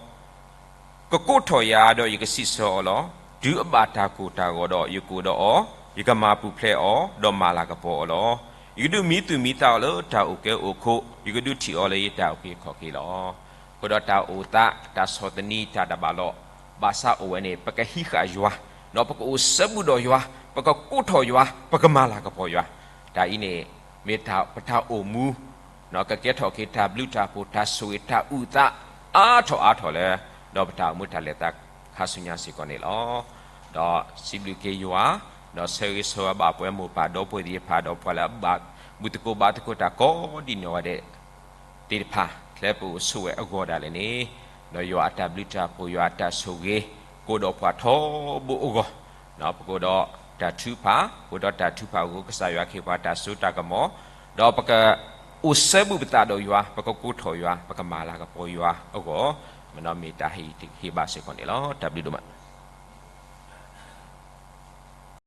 ကကိးထီၣ်ယၤဒီးယကစံးဆၢအီၤလီၤ. တုၤအဘၣ်တၢ်ကိၢ်တၢ်ဂီၤဒီးယကအိၣ်ဒီးအီၤ, ယကမၤပူၤဖျဲးအီၤ, ဒီးမၤလၤကပီၤအီၤလီၤ. ယကဒုးမံသူၣ်မံသးအီၤလၢတၢ်အိၣ်ကဲအိၣ်ခိၣ်, ယကဒုးထံၣ်အီၤလၢယတၢ်အုၣ်က့ၤခီၣ်က့ၤလီၤ. အဃိဒီးတၢ်အိၣ်သး တၢ်ဆီၣ်သနံး တၢ်တဘၣ်လိာ် ဘၣ်ဆၣ်အိၣ်ဝဲန့ၣ် ပကဟံးဃာ်ယွၤ, ဒီးပကအိၣ်စၢဘူးဒီးယွၤ, ပကကိးထီၣ်ယွၤ, ပကမၤလၤကပီၤယွၤ, တၢ်အံၤန့ၣ် မ့ၢ်ပတၢ်အိၣ်မူ ကကဲထီၣ်က့ၤတၢ်ဘျုးတၢ်ဖှိၣ် တၢ်ဆိၣ်ဂ့ၤ တၢ်အုၣ်သး အါထီၣ်အါထီၣ်လၢ ဒီးပတၢ်အိၣ်မူတၢ်လဲၤသးခါဆူညါစ့ၢ်ကီးန့ၣ်လီၤ. ဒီးစံးဘျုးက့ၤယွၤ, ဒီးဆၢဂ့ၤဆၢဝါဘၣ်ပှၤမိၢ်ပၢ်ဒီပုၢ်ဝဲၢ်သ့ၣ်တဖၣ် ဒီးပှၤလၢအဘၣ်မုာ်သကိးဘါသကိးတၢ်ကိးဒ်နီၢ်ဂၤဒဲး သ့ၣ်တဖၣ် လၢပအိၣ်ဆိးဝဲအဂီၢ်ဒၣ်လဲာ်န့ၣ်, ဒီးယွၤအတၢ်ဘျုးတၢ်ဖှိၣ် ယွၤအတၢ်ဆိၣ်ဂ့ၤ ကအိၣ်ဒီးပှၤထီဘိအဂီၢ်, ပကအိၣ်ဒီးတၢ်ထုကဖၣ်, ပအိၣ်ဒီးတၢ်ထုကဖၣ်အဃိ ကစၢ်ယွၤကဟ့ၣ်ပှၤတၢ်စိတၢ်ကမီၤ, ဒီးပကအိၣ်စၢဘူးပသးဒီးယွၤ, ပကကိးထီၣ်ယွၤ, ပကမၤလၤကပီၤယွၤအဂီၢ်, မ့ၢ်မ့ၢ်တၢ်ဟ့ၣ်ဂံၢ်ဟ့ၣ်ဘါစ့ၢ်ကီးန့ၣ်လီၤ. တၢ်ဘျုးဒိၣ်မး.